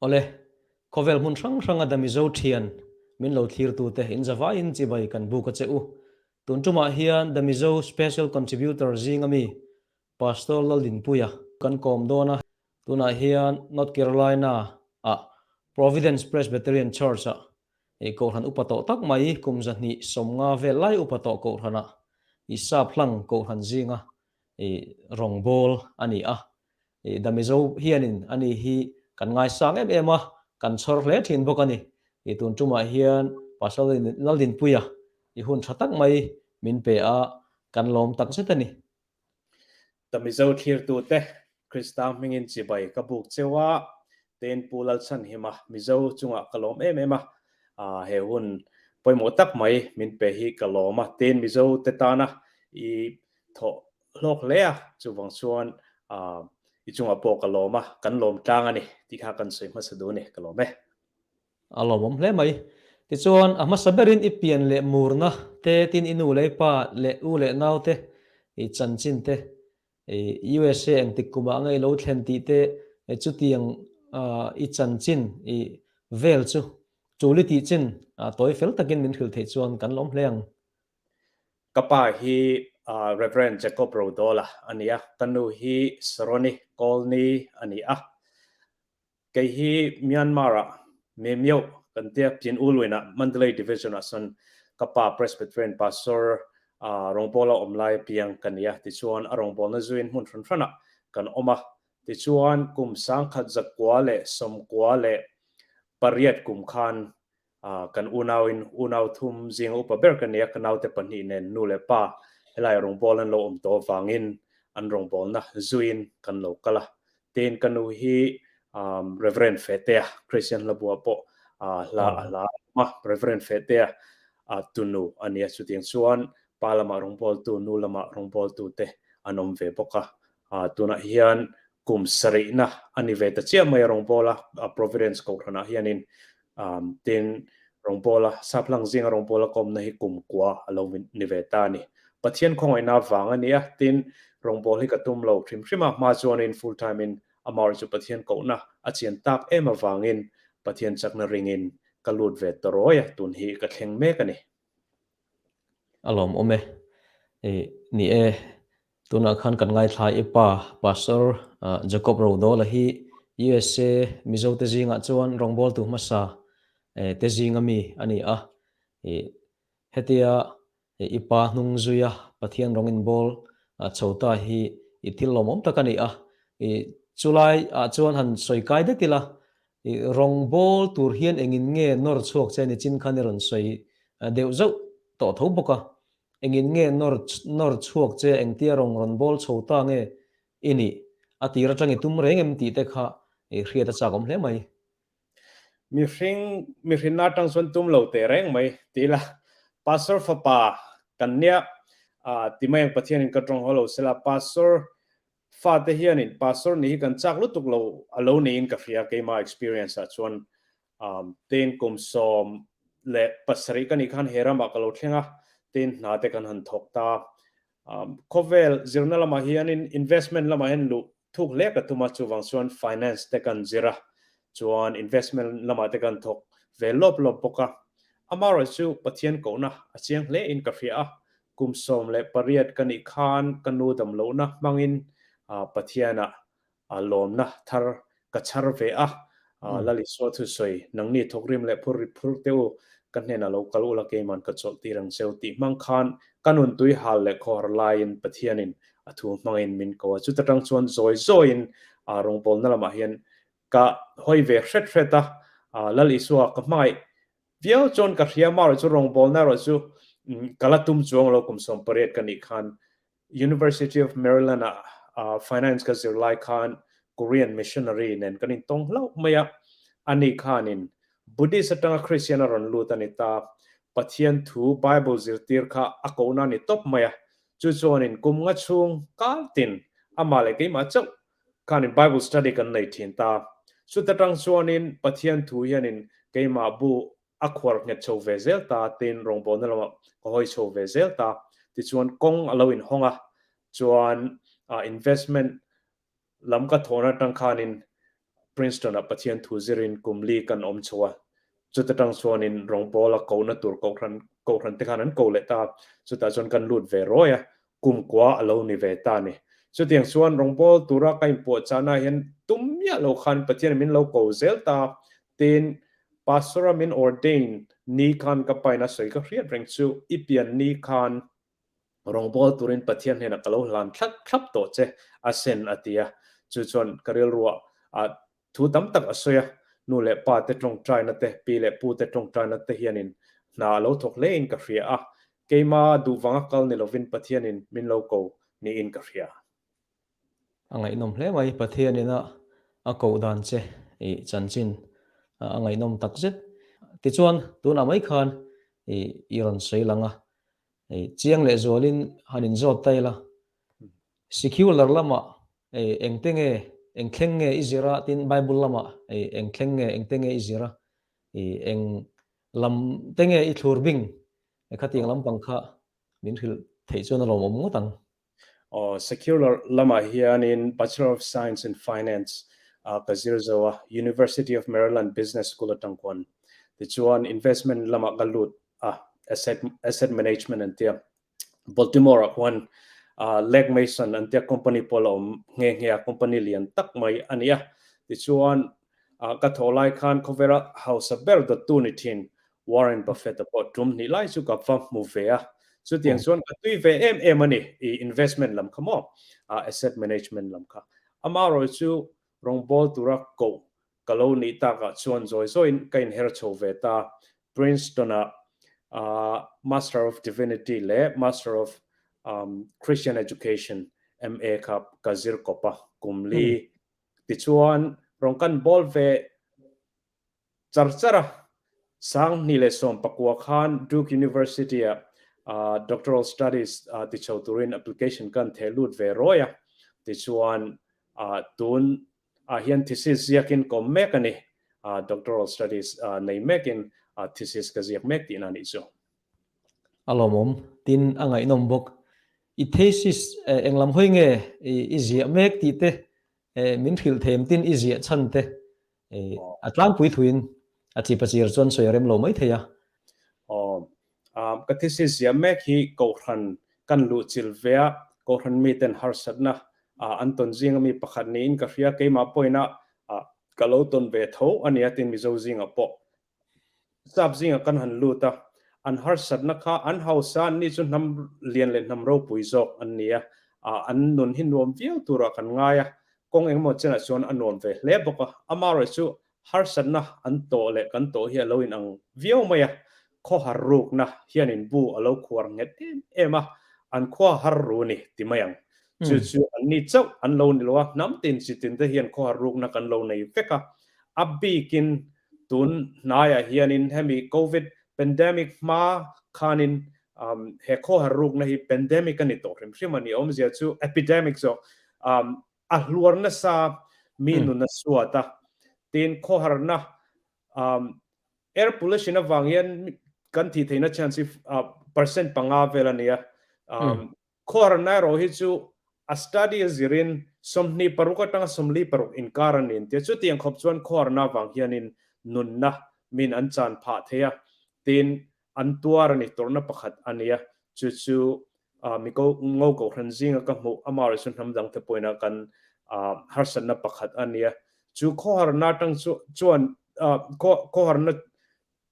Awle, khawvel hmun hrang hranga The Mizo thian min lo thlirtute in zavaiin chibai kan buk a che u. Tun tumah hian The Mizo Special Contributor zinga mi Pastor Laldinpuia kan kawm dawn a, tunah hian North Carolina ah Providence Presbyterian Church ah Kohhran upa tawh tak mai kum 250 vel lai upa tawh Kohhranah i sap hlang Kohhran zinga rawngbawl a ni a. The Mizo hianin ani hi kan ngaisang em em a, kan chhawr hle thin bawk a ni. Tun tumah hian Pastor Laldinpuia i hun tha tak mai min pe a, kan lawm tak zet a ni. The Mizo thlirtute Krista hmingin chibai ka buk cheu a, tein Pu Lalchhanhima Mizo chungah ka lawm em em a, he hun pawimawh tak mai min pe hi ka lawm a, tein Mizo te tana i thawh hlawk hle a, chuvang chuan i chungah pawh ka lawm a, kan lawm tlang a ni tih kha kan sawi hmasa duh a ni, ka lawm e. A lawmawm hle mai. Tichuan, a hmasa berin i pian leh murna te, tin i nu leh i pa leh u leh nau te i chanchin te, i USA engtik kumah nge i lo thlen tih te, chutiang i chanchin i vel chu tul i tih chin tawi fel takin min hrilh theih chuan kan lawm hle ang. Ka pa hi Rev. Jacob Rodola a ni a, ka nu hi Saroni Kawlni a ni a. Kei hi Myanmar-ah Me Myo kan tia Pyin U Lwin-ah Mandalay Division-ah sawn ka pa Presbyterian Pastor rawngbawla awm lai piang ka ni a, tichuan a rawngbawlna zuiin hmun hran hranah kan awm a. Tichuan kum 1998 kum khan Kan unauin unau thum zinga upa ber ka nia, ka naute pahnih nen nu leh pa helai rawngbâwl an lo awm tawh avangin an rawngbâwlna zuiin kan lo kal a. Tin, ka nu hi Reverend Fehtea, Christian hlabuah pawh hla a hla a awm a, Reverend Fehtea tunu a nia. Chutiang chuan pa lamah rawngbâwltu, nu lamah rawngbâwltute an awm ve bawk a. Tunah hian kum sarihna a ni ve ta chiah mai a rawngbawla Providence Kohhranah hianin tin rawngbawla Saphlang zinga rawngbawla kawmna hi kum kua a lo ni ve ta a ni. Pathian khawngaihna vang a ni a, tin rawngbâwl hi ka tum lo hrim hrim a, hma chuanin full time in amah chu Pathian kohna a chian tak em avangin Pathian chakna ringin ka lut ve ta rawi a, tun hi ka thleng mek a ni. A lawmawm e. Ni e, Tunah khan kan ngaithla i pa Pastor Jacob Rodola hi USA Mizo te zingah chuan rawngbawltu hmasa te zinga mi a ni a. Hetia i pa hnung zuia Pathian rawng inbawl chho ta hi i thil lawmawm tak a ni a. Chulai ah chuan han sawi kai det ila, rawngbawl tur hian engin nge nawr chhuak che ni chin khan i rawn sawi deuh zauh tawh tho bawk a. Engin nge nawr nawr chhuak che engtia rawn rawn bawl chho ta nge i nih? A tir atang i tum reng em tih te kha i hriat a chak awm hle mai. Mihring mihrinna atang chuan tum lo teh reng mai ti ila Pastor fapa kan nia ti mai ang Pathianin ka tawng haw lo sela Pastor fate hianin Pastor nih hi kan chak lutuk lo a lo niin ka hria keima experience ah chuan Tin kum 17 ka nih khan he ramah ka lo thleng a, tin hna te kan han thawk ta. Khawvel zirna lamah hianin investment lamah hian luh thuk hle ka tum a, chuvang chuan finance te kan zir a, chuan investment lamah te kan thawk ve lawp lawp bawk a. Amaherawhchu Pathian kohna a chiang hle in ka hria a, kum 18 ka nih khan ka nu damlohna hmangin Pathianah A lawmna thar ka chhar ve a, Lal Isua thusawi, Nangni thawkrim leh phur rit phur teh u, ka hnenah lo kal ula keiman ka chawlh tir ang cheu tih hmang khan ka nun tui hal leh khawhar laiin Pathianin a thu hmangin min ko a. Chuta tang chuan zawi zawiin rawngbawlna lamah hian ka hawi ve hret hret a, Lal Isua ka hmangaih viau chuan ka hria, amaherawhchu rawngbawlna erawh chu ka la tum chuang lo kum 18 ka nih khan University of Maryland ah finance ka zir lai khan Korean missionary nen kan intawng hlauh mai a, ani khanin Buddhist atanga Christian a rawn lut a ni ta, Pathian thu Bible zirtir kha a kohna a ni tawp mai a, chu chuanin kum nga chhung kal tin amah leh keimah chauh khanin Bible study kan nei thin ta, chuta tang chuanin Pathian thu hianin keimah bu a khuar nghet chho ve zel ta, tin rawngbawlna lamah ka hawi chho ve zel ta. Tichuan kawng a lo inhawng a, chuan investment lam ka thawhna atang khanin Princeton-ah Pathian thu zirin kum li kan awm chho a, chuta tang chuanin rawngbawla kohna tur kohhran kohhran te khan an ko leh ta a, chutah chuan kan lut ve rawi a, kum kua a lo ni ve ta a ni. Chutiang chuan rawngbâwl tura ka inpuahchahnaah hian tum miah lo khan Pathianin min lo ko zel ta a, tin, Pastor-a min ordain ni khan ka pain a sawi ka hriat reng chu i pian ni khan Rawngbâwl turin Pathian hnenah ka lo hlan thlap thlap tawh che a sen a ti a. Chu chuan ka rilruah ah thu tam tak a sawi a, nu leh pa te tawngtaina te, pi leh pu te tawngtaina te hianin hna a lo thawk hlein ka hria a, keima duh vanga kal ni lovin Pathianin min lo ko niin ka hria. A ngaihnawm hle mai, Pathianin a a koh dan che i chanchin a ngaihnawm tak zet. Tichuan tunah mai khan i i rawn sawi lang a, Chiang leh zualin han inzawt ta ila, secular lamah engte nge, eng thleng nge i zir a, tin Bible lamah eng thleng nge, engte nge i zir a, eng lam te nge i thlur bing, khatiang lampang kha min hrilh theih chuan a lawmawm ngawt ang. Aw, secular lamah hianin Bachelor of Science in Finance ka zir zo a, University of Maryland Business School atang khuan. Tichuan investment lamah ka lut a, asset asset management an tia. Baltimore ah khuan Legg Mason an tia company pawh la awm nghe nghe a, company lian tak mai a ni a. Tichuan ka thawh lai khan khawvela hausa ber dawttu ni thin Warren Buffett-a pawh tum hnih lai chu ka va hmu ve a, chutiang chuan ka tui ve em em a ni i investment lam kha maw, asset management lam kha. Amaherawh chu rawngbâwl tura koh ka lo nih takah chuan zawi zawiin ka inher chho ve ta. Princeton-ah Master of Divinity leh Master of Christian Education, MA, kha ka zir kawp a, kum li. Tichuan rawn kan bawl ve Char char a, 2019 khan Duke University-ah Doctoral Studies ti chho turin application kan theh lut ve rawi a, tichuan tun ah hian thesis ziakin kawm mek a ni, Doctoral Studies nei mekin thesis ka ziak mek tihna a nih chu. A lawmawm, tin a ngaihnawm bawk. I thesis englam hawi nge i ziah mek tih te min hrilh them tin i ziah chhan te a tlangpui thuin a chi pachir chuan sawi a rem lo mai thei a. Aw, ka thesis ziah mek hi Kohhran kan luh chilh ve a, Kohhran miten harsatna an tawn zinga mi pakhat niin ka hria, keimah pawhin a ka lo tawn ve tho a nia tin Mizo zingah pawh Sap zingah kan han lut a, an harsatna kha an hausa an ni chu hnam lian leh hnam ropui zawk an ni a, an nun hi nuam viau turah kan ngai a, kawng engemaw chenah chuan a nuam ve hle bawk a, amaherawh chu harsatna an tawh leh kan tawh hi a lo inang viau mai a, khawhar rukna hianin bu a lo khuar nghet em em a, an khua har ru ni ti mai ang. Chu chu an ni chauh an lo ni lo a, hnam tin chi tin te hian khawhar rukna kan lo nei vek a, a bikin Tun hnaiah hianin hemi Covid pandemic hma khanin he khawhar rukna hi pandemic a ni tawh hrim hrim a ni. Awmzia chu epidemic zawk a hluar nasa mi nun a suat a. Tin khawharna air pollution avang hian kan thih theihna chance hi percent 5 vel a ni a. Khawharna erawh hi chu a study a zirin 26 atanga 46 inkar a ni an ti a, chutiang khawp chuan khawharna avang hianin nunna min an chan phah thei a, tin an tuar a ni, tawrhna pakhat a ni a, chu chu Miko ngo kohhran zinga ka hmuh amaherawh chu hnam dangte pawhin kan harsatna pakhat a ni a, chu khawharna atang chuan khawharna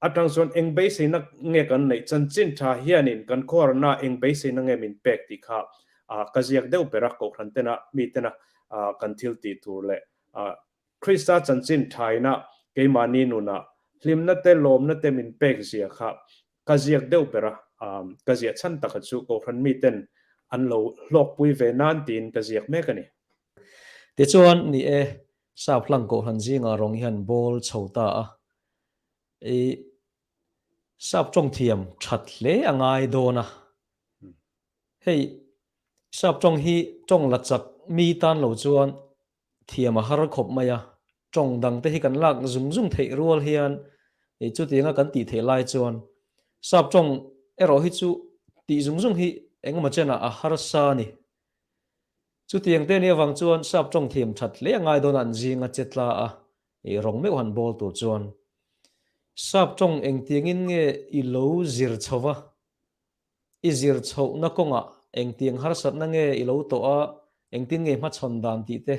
Atang chuan eng beiseina nge kan neih? Chanchin tha hianin kan khawharna eng beiseina nge min pek tih kha ka ziak deuh ber a, Kohhran tena mitena kan thil tih tur leh Krista chanchin thaina keimahni nunah hlimna te lawmna te min pek zia kha ka ziak deuh ber a, ka ziah chhan taka chu Kohhran miten an lo hlawkpui ve nan tiin ka ziak mek a ni. Tichuan, ni e, Sap hlang Kohhran zingah rawng hian bawl chho ta a, I sap tawng thiam that hle a ngai dawn a. Hei sap tawng hi tawng la chak mi tan lo chuan thiam a har khawp mai a, tawng dang te hi kan lak zung zung theih rual hian chutianga kan tih theih lai chuan sap tawng erawh hi chu tih zung zung hi engemaw chenah a harsa a ni. Chutiang te nih avang chuan sap tawng thiam that hle a ngai dawn a an zinga che tla a. I rawng meuh han bawl tur chuan sap tawng engtiangin nge i lo zir chho va, i zir chhohna kawngah engtiang harsatna nge i lo tawh a, engtin nge hmachhawn dan tih te.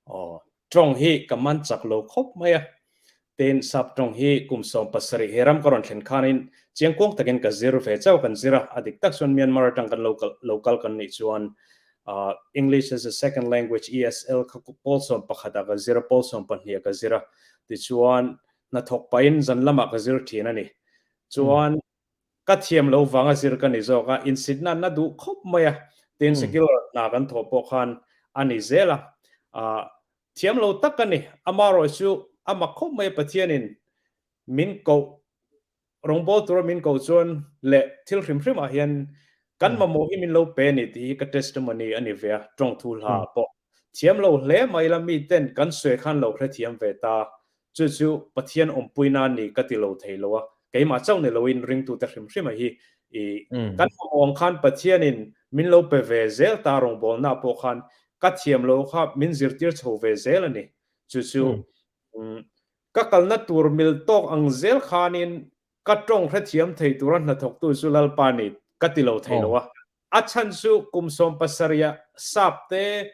Aw, tawng hi ka man chak lo khawp mai a, tin sap tawng hi kum 17 he ram ka rawn thlen khanin chiangkuang takin ka zir ve chauh kan zir a, a dik tak chuan Myanmar atang kan lo kal kan nih chuan English as a second language, ESL, kha pawl 11 ah ka zir a, pawl 12 ah ka zir a, tichuan hnathawk pahin zan lamah ka zir thin a ni. Chuan ka thiam lo vanga zir ka ni zawk a, insitna an la duh khawp mai a, tin secular hna kan thawh pawh khan a ni zel a, thiam lo tak a ni. Amaherawh chu a mak khawp mai a, Pathianin min koh Rawngbawl tura min ko chuan leh thil hrim hrim ah hian kan mamawh hi min lo pe a ni tih hi ka testimony a ni ve a, tawng thu hla ah pawh thiam lo hle mai la mi ten kan sawi khan lo hrethiam ve ta, chu chu Pathian awmpuina a ni ka ti lo thei lo a, keimah chauh ni loin ringtute hrim hrim a hi i kan mamawh ang khan Pathianin min lo pe ve zel ta rawngbawlna ah pawh khan ka thiam lo kha min zirtir chho ve zel a ni, chu chu Ka kalna tur mil tawk ang zel khanin ka tawng hrethiam thei tura hnathawktu chu Lalpa ni ka ti lo thei lo a. A chhan chu kum 17 ah Sap te,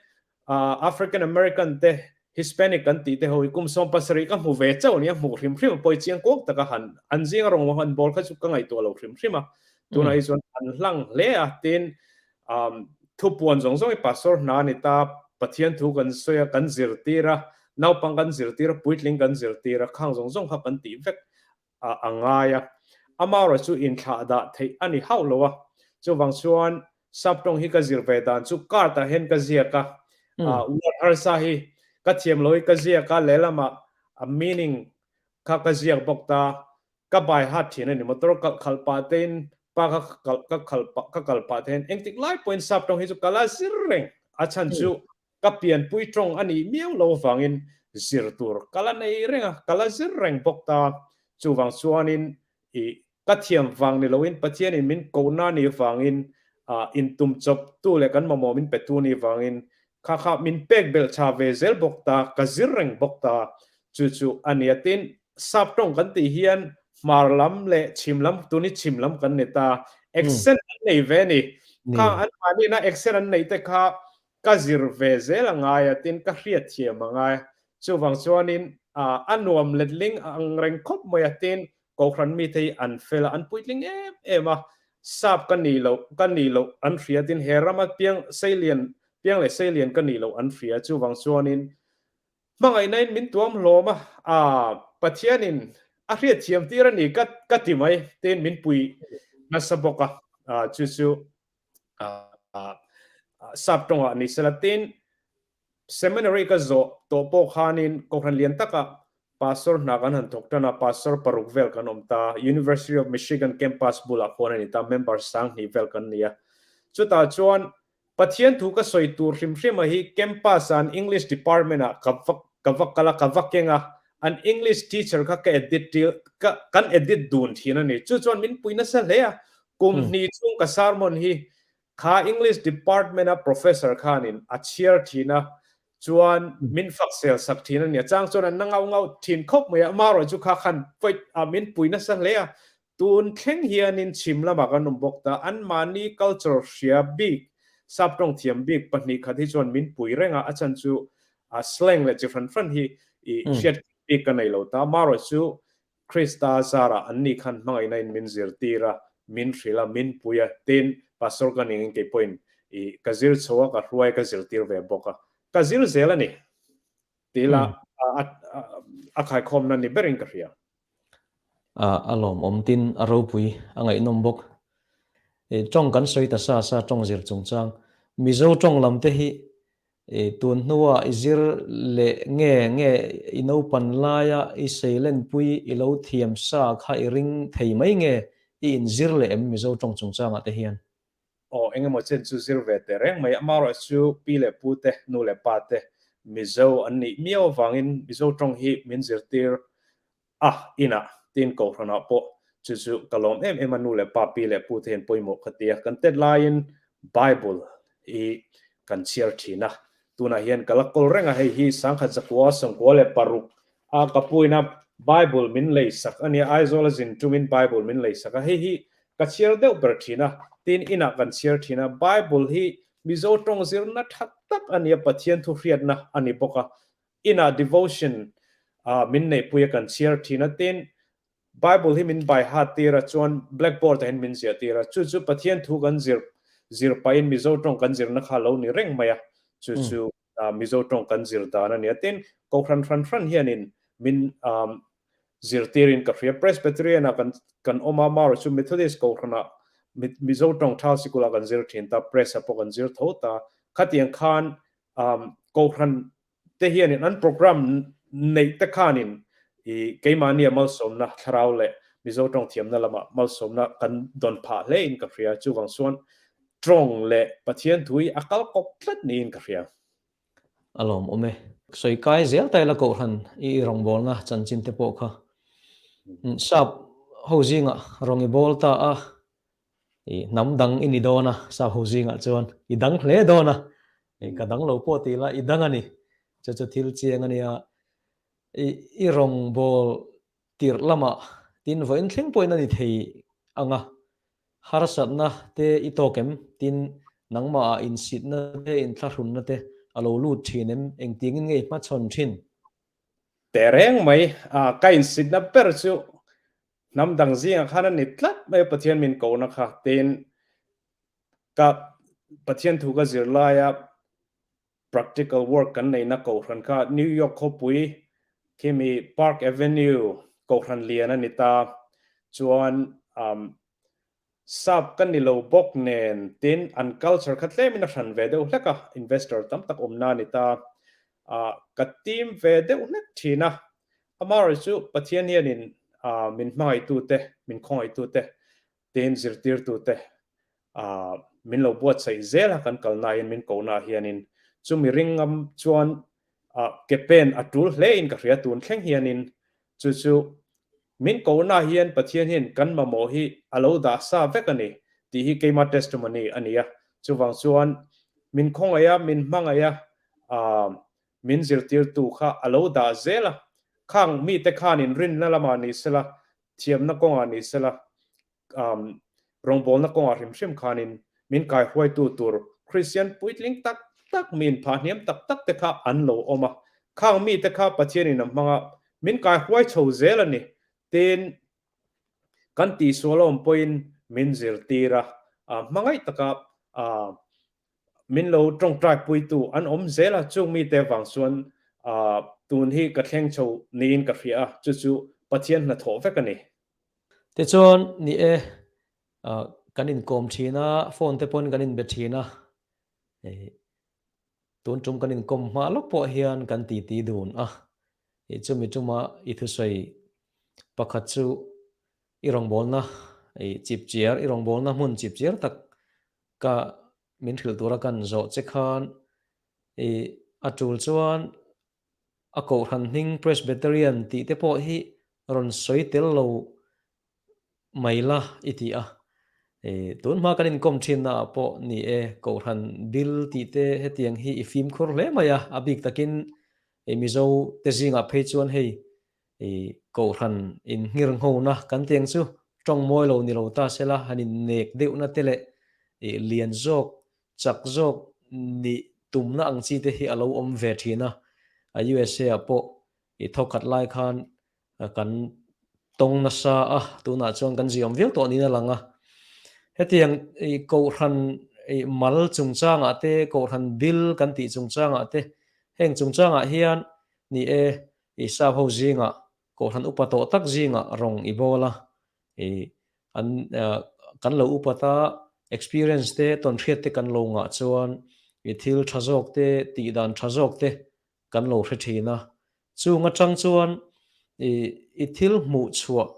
African American te, Hispanic kan tih te ho hi kum 17 ka hmu ve chauh a ni a, hmuh hrim hrim a pawi chiang kuak taka han an zinga rawng han bawl kha chu ka ngaihtuah lo hrim hrim a. Tunah hi chuan an hlang hle a, tin Thupuan zawng zawng hi pastor hna a ni ta, Pathian thu kan sawi a, kan zirtir a, naupang kan zirtir a, puitling kan zirtir a, khang zawng zawng kha kan tih vek a ngai a. Amaherawh chu inthlah dah theih a ni hauh lo a, chuvang chuan saptawng hi ka zir ve dan chu card ah hian ka ziak a, word harsa hi ka thiam lo hi ka ziak a, lehlamah a meaning kha ka ziak bawk ta, Ka bai hat thin a ni. Motor kalh khalh pah tein pa ka kalh ka khalh pah ka kal pah tein engtik lai pawhin sap tawng hi chu ka la zir reng. A chhan chu ka pianpui tawng a nih miau lo avangin zir tur ka la nei reng a, ka la zir reng bawk ta. Chuvang chuanin ih ka thiam vang ni loin Pathianin min kohna ni vangin ah intum chawptu leh kan mamawh min petu ni vangin kha kha min pek belh tha ve zel bawk ta, ka zir reng bawk ta. Chu chu a nia. Tin, sap tawng kan tih hian hmar lam leh chhim lam, tun hi chhim lam kan ni ta, accent an nei ve a ni. Kha an mahniina accent an neih te kha ka zir ve zel a ngai a, tin ka hriatthiam a ngai a. Chuvang chuanin a nuam letling ang reng khawp mai a, tin Kohhran mite hi an fel a, an puitling em em a, sap ka nih loh, ka nih loh an hria, tin he rama piang seilian, piang leh seilian ka nih loh an hria, chuvang chuanin hmangaihnain min tuam hlawm a, aa Pathianin a hriatthiam tir a ni ka ka ti mai, tin min pui nasa bawk a, aa chu chu aa sap tawngah ni sela, tin Seminary ka zawh tawh pawh khanin Kohhran lian takah Pastor hna kan han thawk tan a, Pastor paruk vel kan awm ta. University of Michigan campus bulah khuan a ni ta, member 2000 vel kan ni a. Chutah chuan Pathian thu ka sawi tur hrim hrim a hi campus ah an English department ah ka va ka va kal a, ka va keng a, an English teacher kha ka edit tir ka kan edit dun thin a ni. Chu chuan min pui nasa hle a, kum hnih chhung ka sermon hi Kha English department a professor khanin a chhiar thin a, chuan min fak sel sak thin a ni. A chang chuan an na ngauh ngauh thin khawp mai a, amaherawh chu kha khan pawi a min pui nasa hle a. Tun thleng hianin chhim lamah kan awm bawk ta, anmahni culture hria bik, sap tawng thiam bik 2 khat hi chuan min pui reng a, a chhan chu slang leh chi hran hran hi i hriat bik ka nei lo ta. Amaherawh chu Krista zarah anni khan hmangaihna in min zirtir a, min hrilh a, min pui a, tin, Pastor ka ning in kei pawhin i ka zir chho a, ka hruai a, ka zirtir ve bawk a, ka zir zel a ni tih la a khaikhawmna ni berin ka hria. A lawmawm tin a ropui a ngaihnawm bawk. Tawng kan sawi ta sa sa tawng zir chungchang Mizo tawng lam te hi I tun hnua i zir leh nge nge i naupan laia i seilenpui i lo thiam sa kha i ring thei mai nge i inzir leh em Mizo tawng chungchangah te hian? Aw, engemaw chen chu zir ve teh reng mai. Amaherawh chu pi leh pu te, nu leh pa te Mizo an nih miau avangin Mizo tawng hi min zirtir A, inah, tiin Kohhranah pawh chu chu ka lawm em em a, nu leh pa, pi leh pu te hian pawimawh ka ti a, kan tet laiin Bible hi kan chhiar thin a, Tunah hian ka la kawl reng a, hei hi 1996 a ka puina Bible min lei sak a nia, Aizawl a zin tumin Bible min lei sak a, hei hi ka chhiar deuh ber thin a, tin inah kan chhiar thin a, Bible hi Mizo tawng zirna tha tak a nia, Pathian thu hriatna a ni bawk a, inah devotion min neihpui a kan chhiar thin a, tin Bible hi min bai hat tir a, chuan blackboard ah hian min ziah tir a, chu chu Pathian thu kan zir zir pahin Mizo tawng kan zirna kha a lo ni reng mai a, chu chu Mizo tawng kan zir dan a ni a. Tin, Kohhran hran hran hianin min zirtirin ka hria. Presbyterian ah kan kan awm a, amaherawhchu Methodist Kohhran ah Mizo tawng tha sikul ah kan zir thin ta, Press ah pawh kan zir tho ta. Khatiang khan Kohhran te hianin an program neih te khanin i keimahnia malsawmna thlarau leh Mizo tawng thiamna lamah malsawmna kan dawn phah hle in ka hria. Chuvang chuan tawng leh Pathian thu hi a kal kawp tlat niin ka hria. A lawmawm e. Sawi kai zel ta ila Kohhran i rawngbawlna chanchin te pawh kha sap ho zingah rawn i bawl ta a, I hnam dang i ni dawn a, sap ho zingah chuan i dang hle dawn a, ka dang lo pawh ti ila i dang a ni, chu chu thil chiang a nia. I i rawngbâwl tirh lamah tin vawiin thleng pawhin a ni thei ang a, harsatna te i tawk em? Tin, nangmahah insitna te, inthlahrunna te a lo lut thin em? Engtiangin nge i hmachhawn thin? Tehreng mai, ka insitna ber chu Hnam dang zingah khan a ni tlat mai a Pathian min kohna kha tiin ka Pathian thu ka zir laia practical work kan neihna kohhran kha New York khawpui khimi Park Avenue kohhran lian a ni ta chuan um sap ka ni lo bawk nen tin an culture kha tlemin a hran ve deuh hlek a investor tam tak awmna a ni ta ah ka team ve deuh hlek thin a Amaherawhchu chu Pathian hianin min hmangaihtute, min khawngaihtute, tin zirtirtute min lo buatsaih zel a kan kalnain min kohnaah hianin chumi ringngam chuan ke pen a tul hlein ka hria tun thleng hianin chu chu min kohnaah hian Pathian hian kan mamawh hi a lo dah sa vek a ni tih hi keima testimony a ni a. Chuvang chuan min khawngaih a, min hmangaih a, Min zirtirtu kha a lo dah zel a, khang mite khanin rinna lamah ni sela, thiamna kawngah ni sela, rawngbawlna kawngah hrim hrim khanin min kaihruaitu tur Kristian puitling tak tak, mi inphahhniam tak tak te kha an lo awm a. Khang mite kha Pathianin a hmang a, min kaihruai chho zel a ni. Tin, kan tihsual a awm pawhin min zirtir a, hmangaih taka Min lo tawngtai puitu an awm zel a, chung mite vang chuan tun hi ka thleng chho niin ka hria a, chu chu Pathian hnathawh vek a ni. Tichuan, ni e, kan inkawm thin a, phone te pawhin kan inbe thin a, tun tum kan inkawm hma lawk pawh hian kan titi dun a, chumi tuma i thusawi pakhat chu i rawngbawlna chipchiar, i rawngbawlna hmun chipchiar tak Ka min hrilh tura kan zawh che khan i a tul chuan a kohhran hming Presbyterian tih te pawh hi rawn sawi tel lo mai la i ti a. I tun hma kan inkawm thinna ah pawh ni e kohhran bil tih te hetiang hi i fimkhur hle mai a, a bik takin i Mizo te zingah phei chuan hei I kohhran in nghirnghona kan tih ang chu tawng mawi lo ni lo ta sela han in nek deuhna te leh i lian zawk, chak zawk nih tumna ang chi te hi a lo awm ve thin a. A USA ah pawh i thawkhat lai khan kan tawng nasa a, tunah chuan kan ziawm viau tawh niin a lang a. Hetiang i kohhran i mal chungchangah te, kohhran bil kan tih chungchangah te, heng chungchangah hian ni e I sap ho zingah Kohhran upa tawh tak zingah rawng i bawl a, i an kan lo upat a, experience te tawnhriat te kan lo ngah chuan i thil tha zawk te, tih dan tha zawk te kan lo hre thin a. Chung atang chuan i i thil hmuh chhuah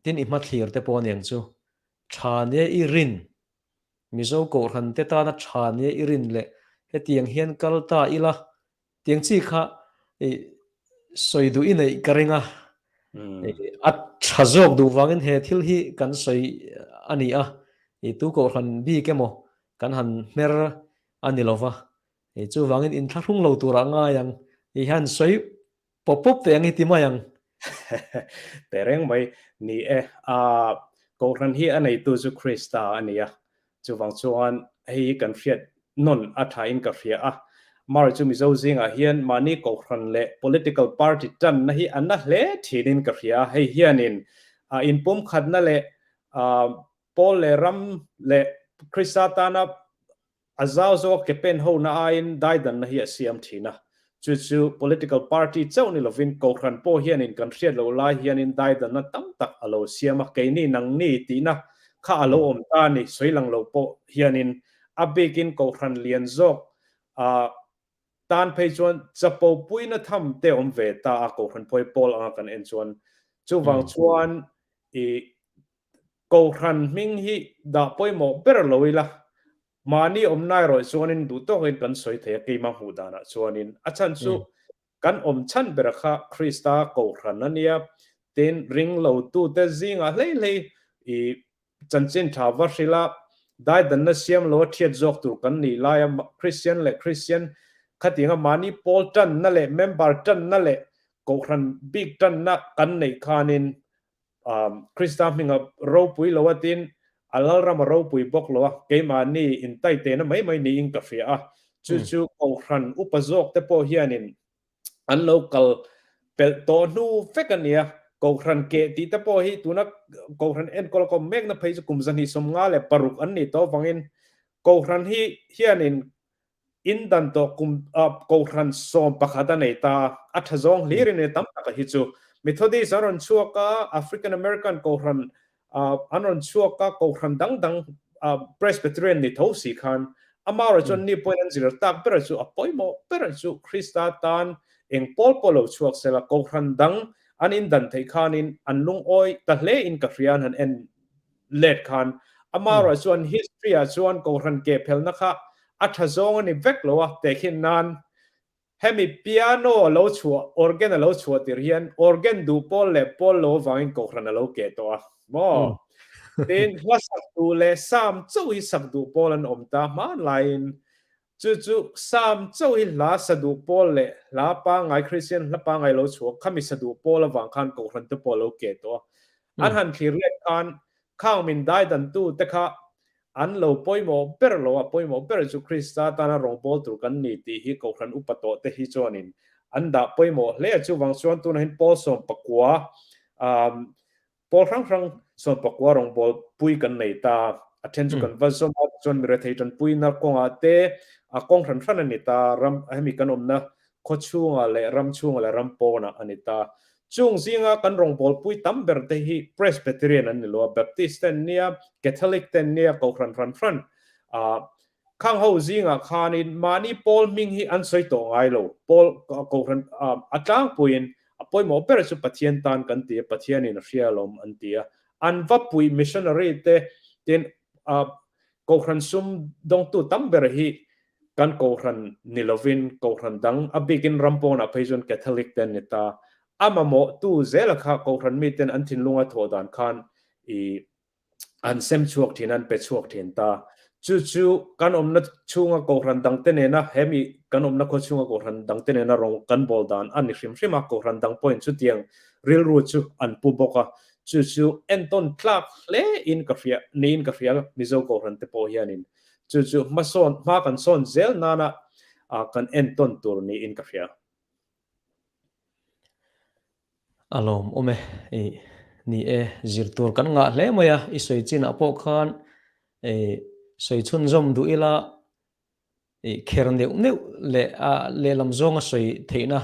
tin i hmathlir te pawh aniang chu tha nia i rin, Mizo Kohhran te tana tha nia i rin leh hetiang hian kal ta ila Tiang chi kha i sawi duh i neih ka ring a, a tha zawk duh vangin he thil hi kan sawi a ni a, i tu kohhran bik emaw kan han hmer a ni lova, Chuvangin inthlahrung lo turah ngai ang i hian sawi pawp pawp teh ang i ti mai ang. Teh reng mai ni e. A Kohhran hi a neitu chu Krista a ni a, chuvang chuan hei hi kan hriat nawn a thain ka hria a. Mar chu Mizo zingah hian mahni Kohhran leh political party tanna hi a na hle thinin ka hria a, hei hianin inpumkhatna leh pawl leh ram leh Krista tana A zau zawk ke pen hona aiin daidanna hi a siam thin a. Chu chu political party chauh ni lovin Kohhran pawh hianin kan hriat loh lai hianin daidanna tam tak a lo siam a, keini nangni tihna kha a lo awm ta a ni, sawi lang lo pawh hianin a bikin Kohhran lian zawk a tan phei chuan chapo puina tham te awm ve ta a, Kohhran phawi pawl anga kan en chuan. Chuvang chuan i Kohhran hming hi dah pawimawh ber lo ila, mahni awmna erawh chuanin duh tawkin kan sawi thei a, keimah hmuh danah chuanin. A chhan chu kan awm chhan bera kha Krista Kohhran a nia, tin ringlotute zingah hlei hlei i chanchin tha va hrilh a, daidanna siam lo a thiat zawk tur kan nih laia Kristian leh Kristian khatianga mahni pawl tanna leh member tanna leh Kohhran bik tanna kan neih khanin Krista hminga ropui lo a tin, a Lalram a ropui bawk lo a, keimahni intaitehna mai mai niin ka hria a. Chu chu Kohhran upa zawk te pawh hianin an lo kal pelh tawh hnu vek a nia. Kohhran keh tih te pawh hi tuna Kohhran enkawl a kawm mekna phei chu kum 256 an nih tawh avangin Kohhran hi hianin In dan tawh kum Kohhran 11 a nei ta, a tha zawng hlir in tam tak a hi chu. Methodist an rawn chhuak a, African American Kohhran an rawn chhuak a, Kohhran dang dang Presbyterian ni tho si khan amaherawh chuan ni pawhin an zir tak ber chu a pawimawh ber chu Krista tan eng pawl pawh lo chhuak sela Kohhran dang an in dan theih khanin an lungawi ta hle in ka hria an han en let khan amaherawh chuan history ah chuan Kohhran ke phelna kha a tha zawng a ni vek lo a, tehkhin nan hemi piano a lo chhuah, organ a lo chhuah tir hian organ duh pawl leh pawl lo avangin Kohhran a lo keh tawh a maw? Tin, hla sak duh leh sam chauh hi sak duh pawl an awm ta hmanlaiin chu chu sam chauh hi hla sa duh pawl leh hla pangngai Kristian hla pangngai lo chhuah khami sa duh pawl avang khan Kohhran te pawh a lo keh tawh a. An han thlir let khan khang min dai dan tu te kha an lo pawimawh ber lo a, pawimawh ber chu Krista tana rawngbâwl tur kan ni tih hi Kohhran upa tawh te hi chuanin an dah pawimawh hle a. Chuvang chuan tunah hian Pawl 19, Pawl hrang hrang 19 rawngbâwl pui kan nei ta. A then chu kan va zawm a, tichuan mirethei tanpuina kawngah te a kawng hran hran a ni ta, ram hemi kan awmna khaw chhungah leh ram chhungah leh ram pawnah a ni ta. Chung zinga kan rawngbawlpui tam ber te hi Presbyterian an ni lo a, Baptist te an nia, Catholic te an nia, Kohhran hran hran. Khang ho zingah khanin mahni pawl hming hi an sawi tawh ngai lo. Pawl Kohhran a tlangpuiin a pawimawh ber chu Pathian tan kan ti a, Pathianin a hria alawm an ti a. An va pui missionary te tin Kohhran sum dawngtu tam ber hi kan Kohhran ni lovin Kohhran dang, a bikin ram pawnah phei chuan Catholic te an ni ta. A mamawhtu zela kha Kohhran miten an thinlunga thawh dan khan i an sem chhuak thin, an pe chhuak thin ta. Chu chu kan awmna chhunga Kohhran dangte nena hemi kan awmna khaw chhunga Kohhran dangte nena rawng kan bawl dan a ni hrim hrim a, Kohhran dang pawhin chutiang rilru chu an pu bawk a. Chu chu entawn tlak hle in ka hria, niin ka hria Mizo Kohhran te pawh hianin Chu chu hmasawn, hma kan sawn zel nana kan entawn tur niin ka hria. A lawm awm e, i ni e, zir tur kan ngah hle mai a, i sawi chinah pawh khan i sawi chhunzawm duh ila i kher neuh neuh leh a lehlam zawnga sawi theihna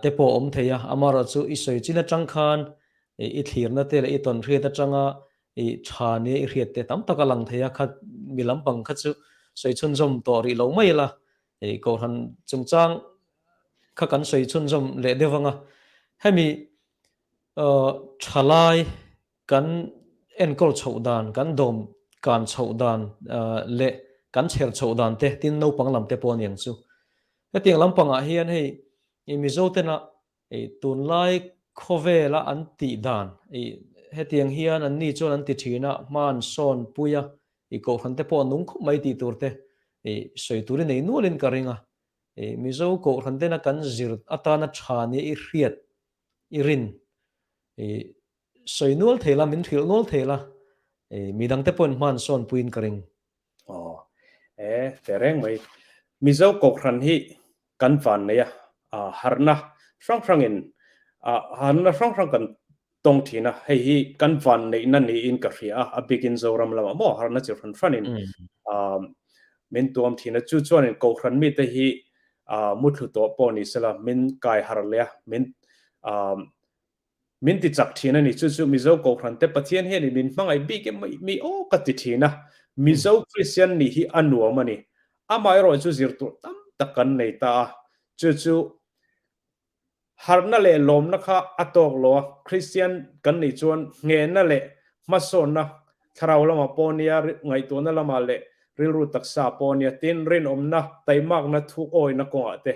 te pawh a awm thei a, amaherawhchu i sawi chin atang khan i thlirna te leh i tawnhriat atanga i tha nia i hriat te tam tak a lang thei a, kha mi lampang kha chu sawi chhunzawm tawh rih lo mai ila, i Kohhran chungchang kha kan sawi chhunzawm leh deuh ang a, hemi thalai kan enkawl chhoh dan, kan dawm kan chhoh dan leh kan chher chhoh dan te, tin naupang lam te pawh a ni ang chu. Hetiang lampangah hian hei i Mizo tena i tunlai khawvela an tih dan i hetiang hian an ni chuan an ti thin a, hma an sawn pui a, i Kohhran te pawh a nung khawp mai tih tur te. I sawi tur i nei nualin ka ring a. I Mizo Kohhran tena kan zir atana tha nia i hriat, i rin, i sawi nual thei la, min hrilh nual thei la, i midangte pawhin hman sawn puiin ka ring. Aw, e, teh reng mai. Mizo Kohhran hi kan van nei a, harhna hrang hrangin, harhna hrang hrang kan tawng thin a, hei hi kan van neihna niin ka hria a, a bikin Zoram lamah maw harhna chi hran hranin min tuam thin a, chu chuanin Kohhran mite hi muthlu tawh pawh ni sela min kai harh leh a, min min ti chak thin a ni, chu chu Mizo Kohhran te Pathian hianin min hmangaih bik em mi aw ka ti thin a, Mizo Kristian nih hi a nuam a ni, amaherawh chu zir tur tam tak kan nei ta a, chu chu Harhna leh lawmna kha a tawk lo a, Kristian kan nih chuan nghehna leh hmasawnna thlarau lamah pawh nia, ngaihtuahna lamah leh rilru taksa pawh nia, tin rinawmna, taimakna, thu awihna kawngah te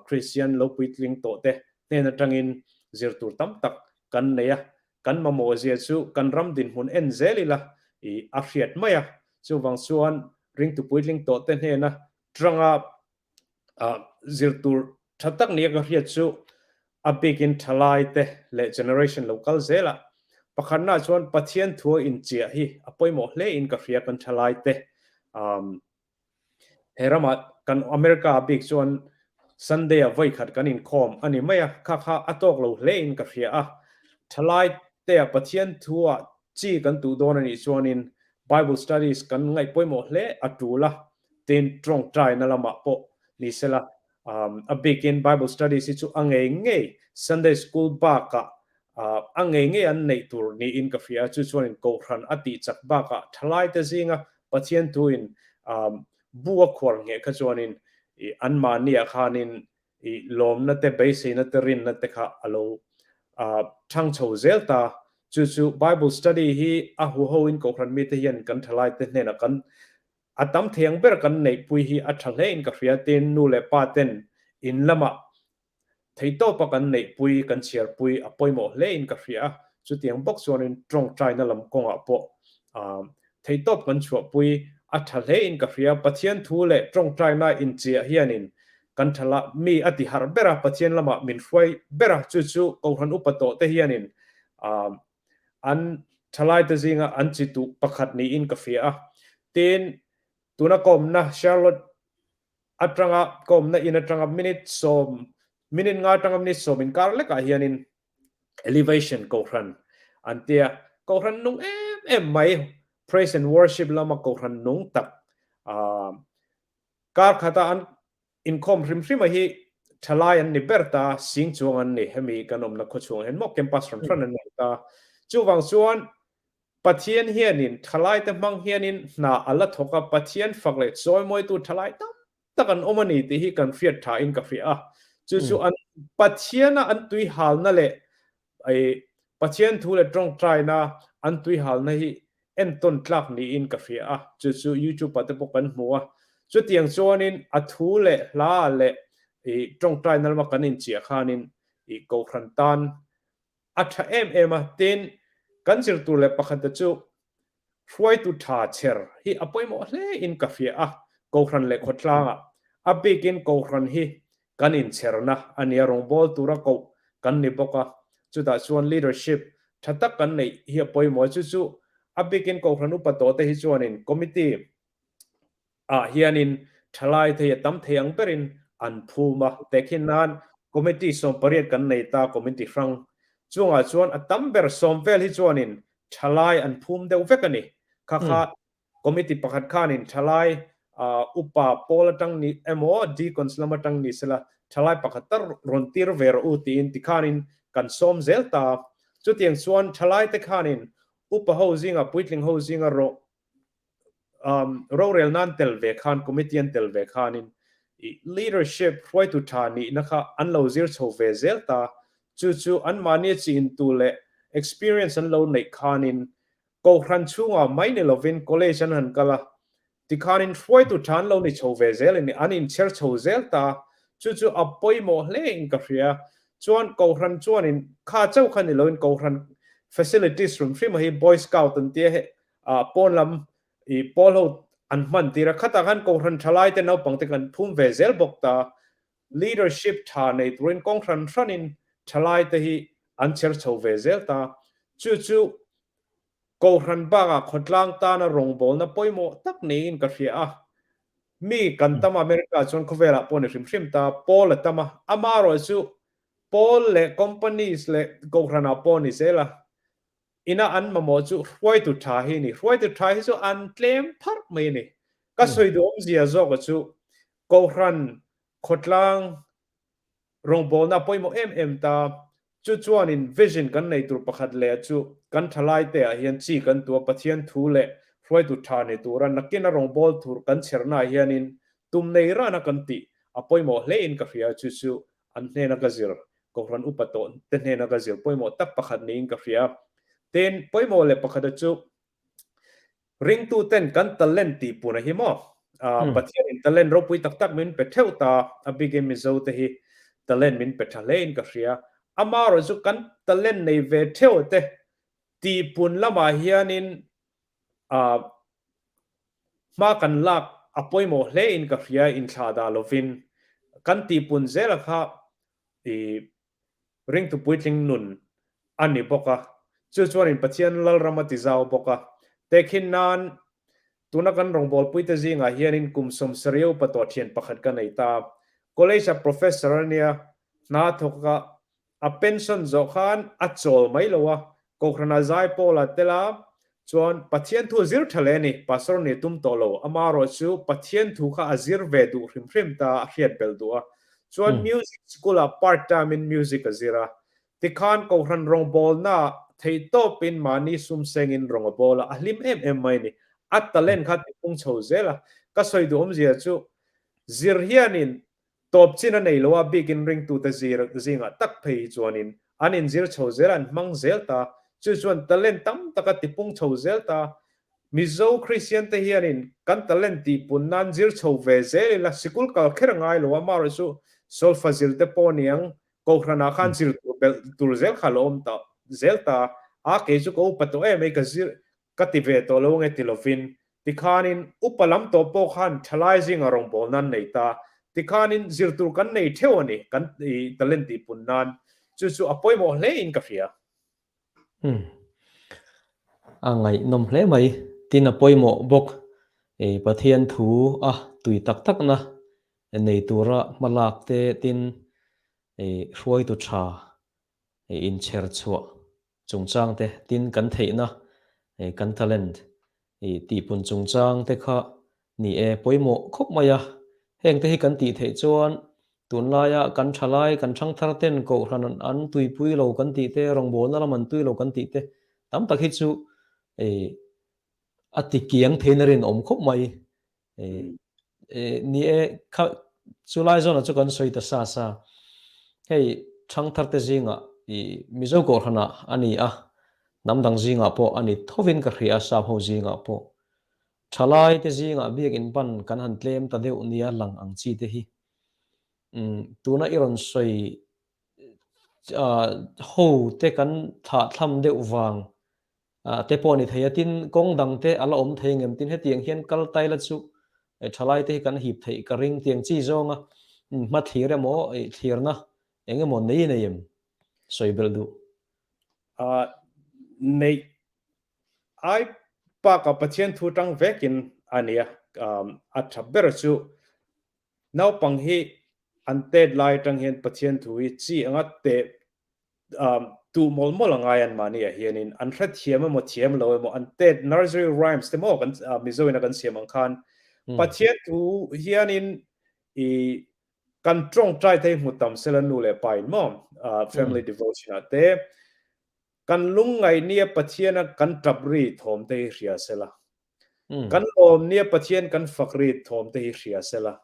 Kristian lo puitling tawh te hnen atangin zir tur tam tak kan nei a, kan mamawh zia chu kan ram dinhmun en zel ila i a hriat mai a, chuvang chuan ringtu puitling tawh te hnena tanga zir tur tha tak nia ka hriat chu a bikin thalai te leh generation lo kal zel a, pakhatna chuan Pathian thua inchiah hi a pawimawh hle in ka hria kan thalai te he ramah kan America a bik chuan Sunday a vawi khat kan inkhawm a ni mai a, kha kha a tawk lo hle in ka hria a, thalai te a Pathian thua chi kan tuh dawn a nih chuanin Bible studies kan ngaih pawimawh hle a tul a, Tin, tawngtaina lamah pawh ni sela, a bikin Bible studies hi chu a ngei ngei Sunday school bakah a ngei ngei an neih tur niin ka hria a, chu chuanin Kohhran a tih chak bakah thalaite zinga Pathian thuin bu a khuar ngheh kha chuanin anmahniah khanin lawmna te, beiseina te, rinna te kha a lo thang chho zel ta. Chu chu Bible study hi a huhoin Kohhran mite hian kan thalaite hnenah kan A tam thei ang ber kan neihpui hi a tha hle in ka hria tin nu leh pa ten in lamah theitawpa kan neihpui kan chhiarpui a pawimawh hle in ka hria a, chutiang bawk chuanin tawngtaina lam kawngah pawh theitawp kan chhuahpui a tha hle in ka hria. Pathian thu leh tawngtaina inchiah hianin kan tha la mi a ti harh ber a, Pathian lamah min hruai ber a, chu chu Kohhran upa tawh te hianin An thalaite zinga an chi tuh pakhat niin ka hria a. Tin, tuna ka awmna Charlotte atanga ka awmna in atanga minute sawm, minute nga atanga minute sawm inkar lekah hianin Elevation Kohhran an tia. Kohhran nung em em mai, praise and worship lama Kohhran nung tak, kar khata an Inkhawm hrim hrima hi thalai an ni ber ta, sing chuang an ni, hemi kan awmna khawchhungah hian maw campus hran hran an nei ta. Chuvang chuan Pathian hianin thalaite hmang hianin hna a la thawk a, Pathian fak leh chawimawitu thalai tam tak an awm a ni tih hi kan hriat tha in ka hria a. Chu chu an Pathiana an tuihalna leh I Pathian thu leh tawngtaina an tuihalna hi entawn tlak niin ka hria a, chu chu YouTube ah te pawh kan hmu a. Chutiang chuanin a thu leh hla leh i tawngtaina lama kan inchiah khanin i Kohhran tan a tha em em a. Tin, kan zir tur leh pakhat te chu Hruaitu tha chher hi a pawimawh hle in ka hria a, Kohhran leh khawtlangah a bikin Kohhran hi kan inchherna a nia, rawngbawl tura koh kan ni bawk a, chutah chuan leadership tha tak kan neih hi a pawimawh a, chu chu a bikin Kohhran upa tawh te hi chuanin committee ah hianin thalai te hi a tam thei ang berin an phum a, tehkhin nan committee 18 kan nei ta, committee hrang chungah chuan a tam ber sawm vel hi chuanin thalai an phum deuh vek a ni. Kha kha committee pakhat khanin thalai upa pawl atang ni emaw deacons lam atang ni sela thalai pakhat tar rawn tir ve rawh u tiin tikhanin kan sawm zel ta. Chutiang chuan thalai te khanin upa ho zinga puitling ho zinga rawh Rorel nan tel ve khan, committee an tel ve khanin leadership hruaitu tha nihna kha an lo zir chho ve zel ta. Chu chu anmahni chi intu leh experience an lo neih khanin Kohhran chhungah mai ni lovin college an han kal a, tikhanin hruaitu tha an lo ni chho ve zel in an inchher chho zel ta. Chu chu a pawimawh hle in ka hria. Chuan Kohhran chuanin kha chauh kha ni loin Kohhran facilities hrim hrim a hi Boy Scout an tia he Ah pawn lam i pawl ho an hman tir a, khatah khan Kohhran thalaite naupangte kan phum ve zel bawk ta, leadership tha nei turin kawng hran hranin thalaite hi an chher chho ve zel ta, chu chu Kohhran bakah khawtlang tana rawngbawlna pawimawh tak niin ka hria a, mi kan tam a, America chuan khawvelah pawh ni hrim hrim ta, pawl a tam a, amaherawhchu pawl leh companies leh Kohhranah pawh ni zel a, Ina an mamawh chu hruaitu tha hi a ni. Hruaitu tha hi chu an tlem pharh mai a ni. Ka sawi duh awmzia zawka chu Kohhran khawtlang rawngbawlna a pawimawh em em ta. Chu chuanin vision kan nei tur pakhat leh chu kan thalaite ah hian chi kan tua Pathian thu leh hruaitu tha ni tura nakina rawngbâwl tur kan chherna ah hianin tum nei rana kan tih a pawimawh hle in ka hria chu chu an hnena ka zir Kohhran upa tawh te hnena ka zir pawimawh tak pakhat niin ka hria. Tin, pawimawh leh pakhata chu ringtu ten kan talent tih puna hi maw? Pathianin talent ropui tak tak min pe theuh ta, a bikin Mizo te hi talent min pe tha hlein ka hria. Amaherawh chu kan talent nei ve theuh te tih pun lamah hianin hma kan lak a pawimawh hlein ka hria inthlah dah lovin kan tih pun zela kha I ringtu puitling nun a ni bawk a, chu chuanin Pathian Lalram a ti zau bawk a. Tehkhin nan, tuna kan rawngbawlpuite zingah hianin kum sawmsarih upa tawh thian pakhat ka nei ta. College-a professor a nia, hna thawk a, a pension zawh khan a chawl mai lo a, Kohhranah zai pawl a tel a, chuan Pathian thu a zir tha hle a ni, Pastor nih a tum tawh lo, amaherawh chu Pathian thu kha a zir ve duh hrim hrim ta, a hriat belh duh a, chuan music school ah part time in music a zir a, tikhan Kohhran rawngbawlna theihtawpin mahni sum sengin rawng a bawl a, a hlim em em mai a ni, a talent kha tipung chho zel a, ka sawi duh awmzia chu zir hianin Tawp chin a nei lo a, bikin ringtute zir zingah tak phei hi chuanin an inzir chho zel a, an hmang zel ta. Chu chuan talent tam tak a tipung chho zel ta. Mizo Kristiante hianin kan talent tihpun nan zir chho ve zel ila, sikul kal kher a ngai lo a, amaherawh chu solfa zir te pawh niang Kohhranah khan zir tur belh tur zel kha a lo awm ta zel ta a, kei chu ka upa tawh em ai ka zir Ka ti ve tawh lo nge ti lovin, tikhanin upa lam tawh pawh khan thalai zinga rawngbawlna an nei ta. Tikhanin zir tur kan nei theuh a ni, kan talent tih pun nan. Chu chu a pawimawh hle in ka hria. Umm. A ngaihnawm hle mai. Tin a pawimawh bawk. Pathian thu a tui tak takna nei tura hmalak te tin hruaitu tha inchher chhuah chungchang te, tin kan theihna, kan talent tihpun chungchang te kha ni e, pawimawh khawp mai a. Heng te hi kan tih theih chuan tunlaia kan thalai, kan thangthar ten kohhran an tuipui lo kan tih te, rawngbawlna lam an tui lo kan tih te tam tak hi chu a tikiang theiin a rinawm khawp mai. Ni e, kha chu lai zawnah chu kan sawi ta sa sa. Hei thangthar te zingah i Mizo Kohhranah a ni a, hnam dang zingah pawh a ni thovin ka hria a, sap ho zingah pawh. Thalai te zingah biakin pan kan han tlem ta deuh nia lang ang chi te hi. Tuna i rawn sawi ho te kan thlahthlam deuh vang te pawh a ni thei a, tin kawng dang te a la awm thei ngem tin hetiang hian kal tai la chu thalai te hi kan hip theih ka ring tiang chi zawnga hma thlir emaw thlirna eng emaw nei nei em sawi belh duh. Neih ai bakah Pathian thu tang vekin a nia a tha ber chu naupang hi an tet lai atang hian Pathian thu hi chi anga teh tuh mawlh mawlh a ngai an mahni ah hianin an hrethiam emaw thiam lo emaw an tet nursery rhymes te maw kan Mizo in a kan siam ang khan Pathian thu hianin i kan tawngtai te hi hmu tam sela nu leh pa in maw family devotion ah te kan lungngaih nia Pathian a kan tap ri thawm te hi hria sela Kan lawm nia Pathian kan fak rit thawm te hi hria sela.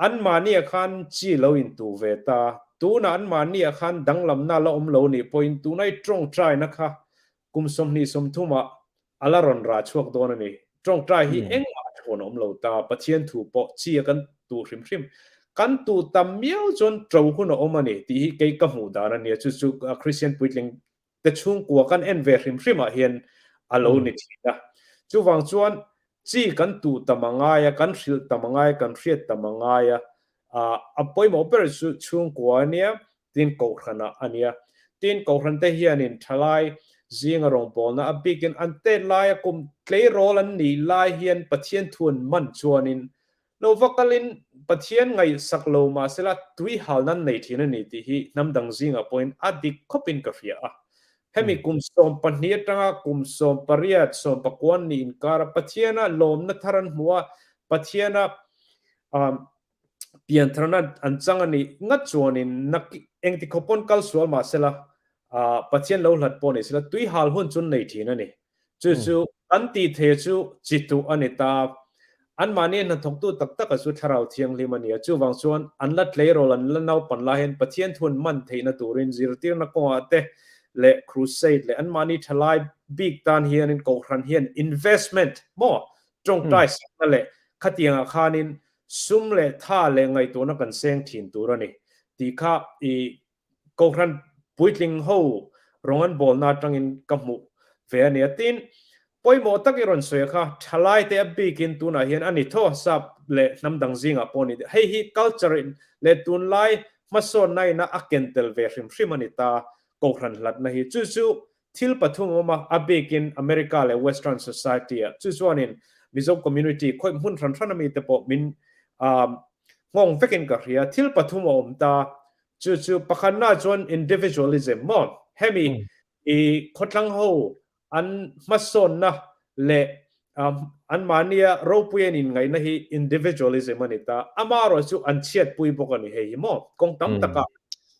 Anmahniah khan chi lo intuh ve ta. Tunah anmahniah khan danglamna la awm lo nih pawhin tuna i tawngtaina kha kum 20 30 ah a la rawn rah chhuak dawn a ni. Tawngtai hi engmah a thawn a awm lo ta. Pathian thu pawh chi a kan tuh hrim hrim. Kan tuh tam miau chuan to hun a awm a ni tih hi kei ka hmuh dan a nia. Chu chu Kristian puitling te chhungkua kan en ve hrim hrim ah hian a lo ni thin a. Chuvang chuan Chi kan tuh tam a ngai a, kan hrilh tam a ngai a, kan hriat tam a ngai a, a pawimawh ber chu chhungkua a nia, tin kohhranah a nia. Tin kohhran te hianin thalai zinga rawngbawlna a bikin an tet laia kum tleirawl an nih lai hian Pathian thu an man chuanin lo va kalin Pathian ngaihsak lo mahsela tui halna an nei thin a ni tih hi hnam dang zingah pawhin a dik khawpin ka hria a. Hemi kum 12 atanga kum 18, 19 an nih inkara Pathiana lawmna thar an hmu a, Pathiana piantharna an chang a nih ngat chuanin engti khawp pawn kal sual mah sela, Pathian lo hlat pawh ni sela tui hal hun chu an nei thin a ni. Chu chu kan tih thei chu chi tuh a ni ta. Anmahni hnathawktu tak taka chu Thlarau Thianghlim a ni a, chuvang chuan an la tleirawl an la naupan lai hian Pathian thu an man theihna turin zirtirna kawngah te leh crusade leh anmahni thalai bik tan hianin Kohhran hian investment maw tawngtai sakna leh khatiangah khanin Sum leh tha leh ngaihtuahna kan seng thin tur a ni tih kha i Kohhran puitling ho rawng an bawlna atangin ka hmuh ve a nia. Tin, pawimawh tak i rawn sawi a kha, thalaite a bikin tunah hian a ni tho a, sap leh hnam dang zingah pawh a ni. Hei hi culture in leh tunlai hmasawnna ina a ken tel ve hrim hrim a ni ta, Kohhran hlatna hi. Chu chu Thil pathum a awm a, a bikin America leh Western society ah. Chu chuanin Mizo community khawih hmun hran hran ami te pawh min nghawng vekin ka hria. Thil pathum a awm ta, chu chu pakhatna chuan individualism maw? Hemi i khawtlang ho an hmasawnna leh anmahnia ropui an inngaihna hi individualism a ni ta. Amaherawh chu an chhiatpui bawk a ni hei hi maw? Kawng tam takah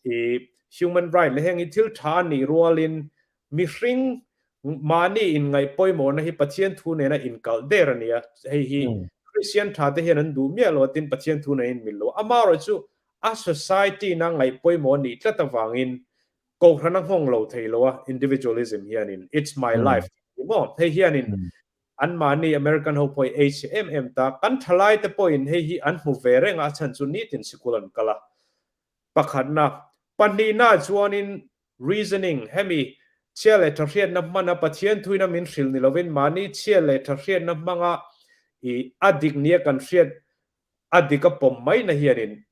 i Human right leh heng hi thil tha a nih rualin mihring mahni inngaih pawimawhna hi Pathian thu nena inkalh der a ni a, hei hi Christian tha te hian an duh miah lo a tin Pathian thu nen in mil lo. Amaherawh chu a society na ngaih pawimawh a nih tlat avangin Kohhran a nghawng lo thei lo a, individualism hianin it's my life tih a ni maw? Hei hianin anmahni American ho pawh hi ei chhe em em ta, kan thalai te pawhin hei hi an hmu ve reng a, a chhan chu nitin sikul an kal a. Pakhatna, pahnihna chuanin reasoning, hemi chhia leh tha hriatna hmana Pathian thuina min hrilh ni lovin mahni chhia leh tha hriatna hmanga i a dik nia kan hriat a dik a pawm maina hianin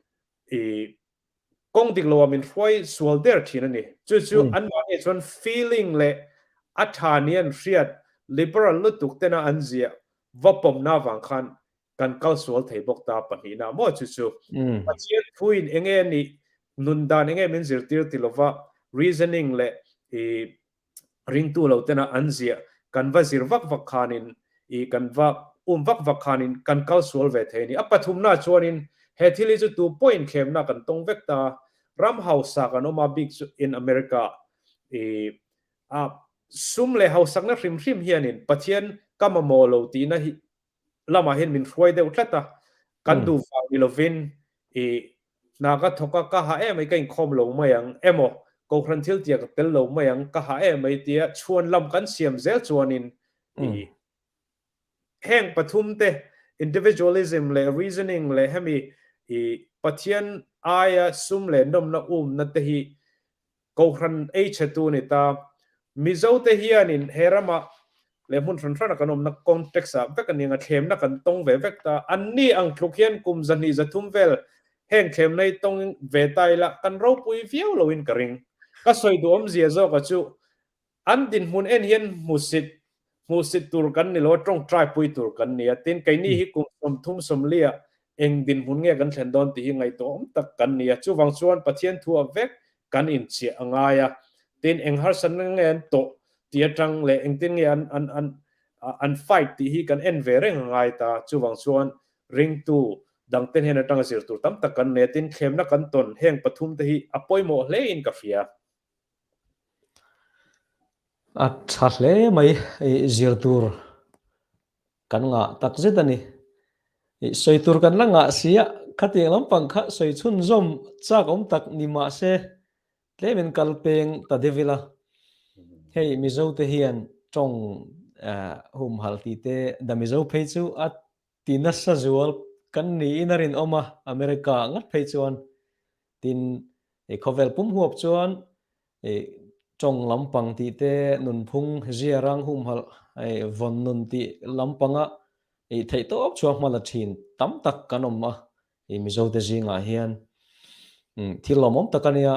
i kawng dik loah min hruai sual der thin a ni. Chu chu anmahni chuan feeling leh a tha nia an hriat liberal lutuk tena an ziah va pawmna avang khan kan kal sual thei bawk ta pahnihna maw chu chu Pathian thuin enge nih nun dan enge min zirtir ti lova reasoning leh i ringtu lo tena an ziah kan va zir vak vak khanin i kan va um vak vak khanin kan kal sual ve thei a ni. A pathumna chuanin he thil hi chu tu pawhin thlemna kan tawng vek ta ram hausa kan awm a bik chu in America i a sum leh hausakna hrim hrim hianin Pathian ka mamawh lo tihna hi lamah hian min hruai deuh tlat a, kan duh vang ni lovin i hna ka thawk a, ka ha em mai ka inkhawm lo mai ang emaw Kohhran thil tia ka tel lo mai ang, ka ha em mai tia chhuan lam kan siam zel chuanin i heng pathum te individualism leh reasoning leh hemi i Pathian aia sum leh nawmna umna te hi Kohhran ei chhetu a ni ta. Mizo te hianin he ramah leh hmun hran hrana kan awmna context ah vek a ni ang a, thlemna kan tawng ve vek ta. Anni ang tluk hian kum 200 300 vel heng thlemna hi tawng ve ta ila kan ropui viau loin ka ring. Ka sawi duhawmzia zawka chu An dinhmun en hian hmusit hmuhsit tur kan ni lo a, tawngtai pui tur kan ni a. Tin, keini hi kum 30 sawmliah eng dinhmun nge kan thlen dawn tih hi ngaihtuahawm tak kan ni a. Chuvang chuan Pathian thuah vek kan inchiah a ngai a. Tin, eng harsatna nge an tawh tih atang leh engtin nge an an an an fight tih hi kan en ve reng a ngai ta. Chuvang chuan ringtu dangte hnen atanga zir tur tam tak kan nei a. Tin, thlemna kan tawn heng pathum te hi a pawimawh hlein ka hria. A tha hle mai i zir tur kan ngah tak zet a ni. I sawi tur kan la ngah si a, khatiang lampang kha sawi chhunzawm chak awm tak ni mah se tlemin kal peng ta deuh ila. Hei Mizo te hian tawng humhalh tih te da Mizo phei chu a Ti nasa zual kan niin a rinawm a, America ah ngat phei chuan tin i khawvel pum huap chuan i tawng lampang tih te, nunphung ziarang humhalh i vawn nun tih lampanga. I theihtawp chhuak hma la thin tam tak kan awm a, i Mizote zingah hian thil lawmawm tak a nia.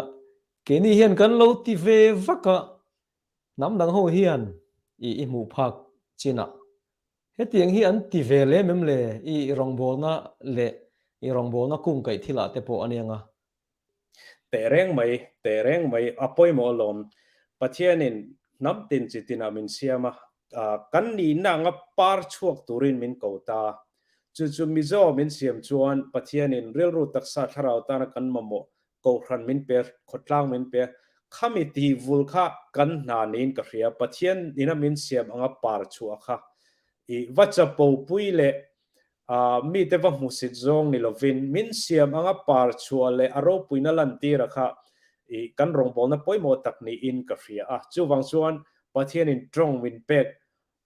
Keini hian kan lo ti ve vak a, hnam dang ho hian i i hmuh phak chinah hetiang hi an ti ve lem em le? I rawngbawlna leh i rawngbawlna kung kaih thilah te pawh a nia nga. Teh reng mai, teh reng mai, a pawimawh alawm. Pathianin hnam tin chi tinah min siam a, kan nihna anga par chhuak turin min ko ta. Chu chu Mizo min siam chuan Pathianin rilru taksa thlarau tana kan mamawh kohhran min pe, khawtlang min pe, khami tih vul kha kan hna niin ka hria. Pathian ina min siam anga par chhuah kha i va chapo pui leh A mite va hmusit zawng ni lovin, min siam anga par chhuah leh a ropuina lantira kha i kan rawngbawlna pawimawh tak niin ka hria a. Chuvang chuan Pathianin tawng min pek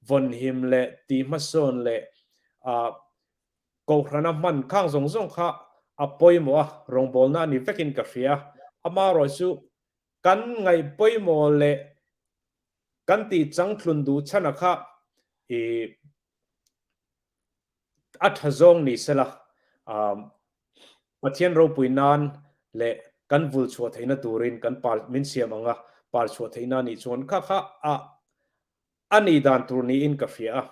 vawnhim leh tihhmasawn leh a Kohhrana hman khang zawng zawng kha a pawimawh a, rawngbawlna a ni vekin ka hria a. Amaherawh chu kan ngaih pawimawh leh kan tih changthlun duh chhana kha i a tha zawng ni sela, Pathian ropui nan leh kan vul chhuah theihna turin kan par min siam ang a, par chhuah theihna anih chuan kha kha a a nih dan tur niin ka hria a.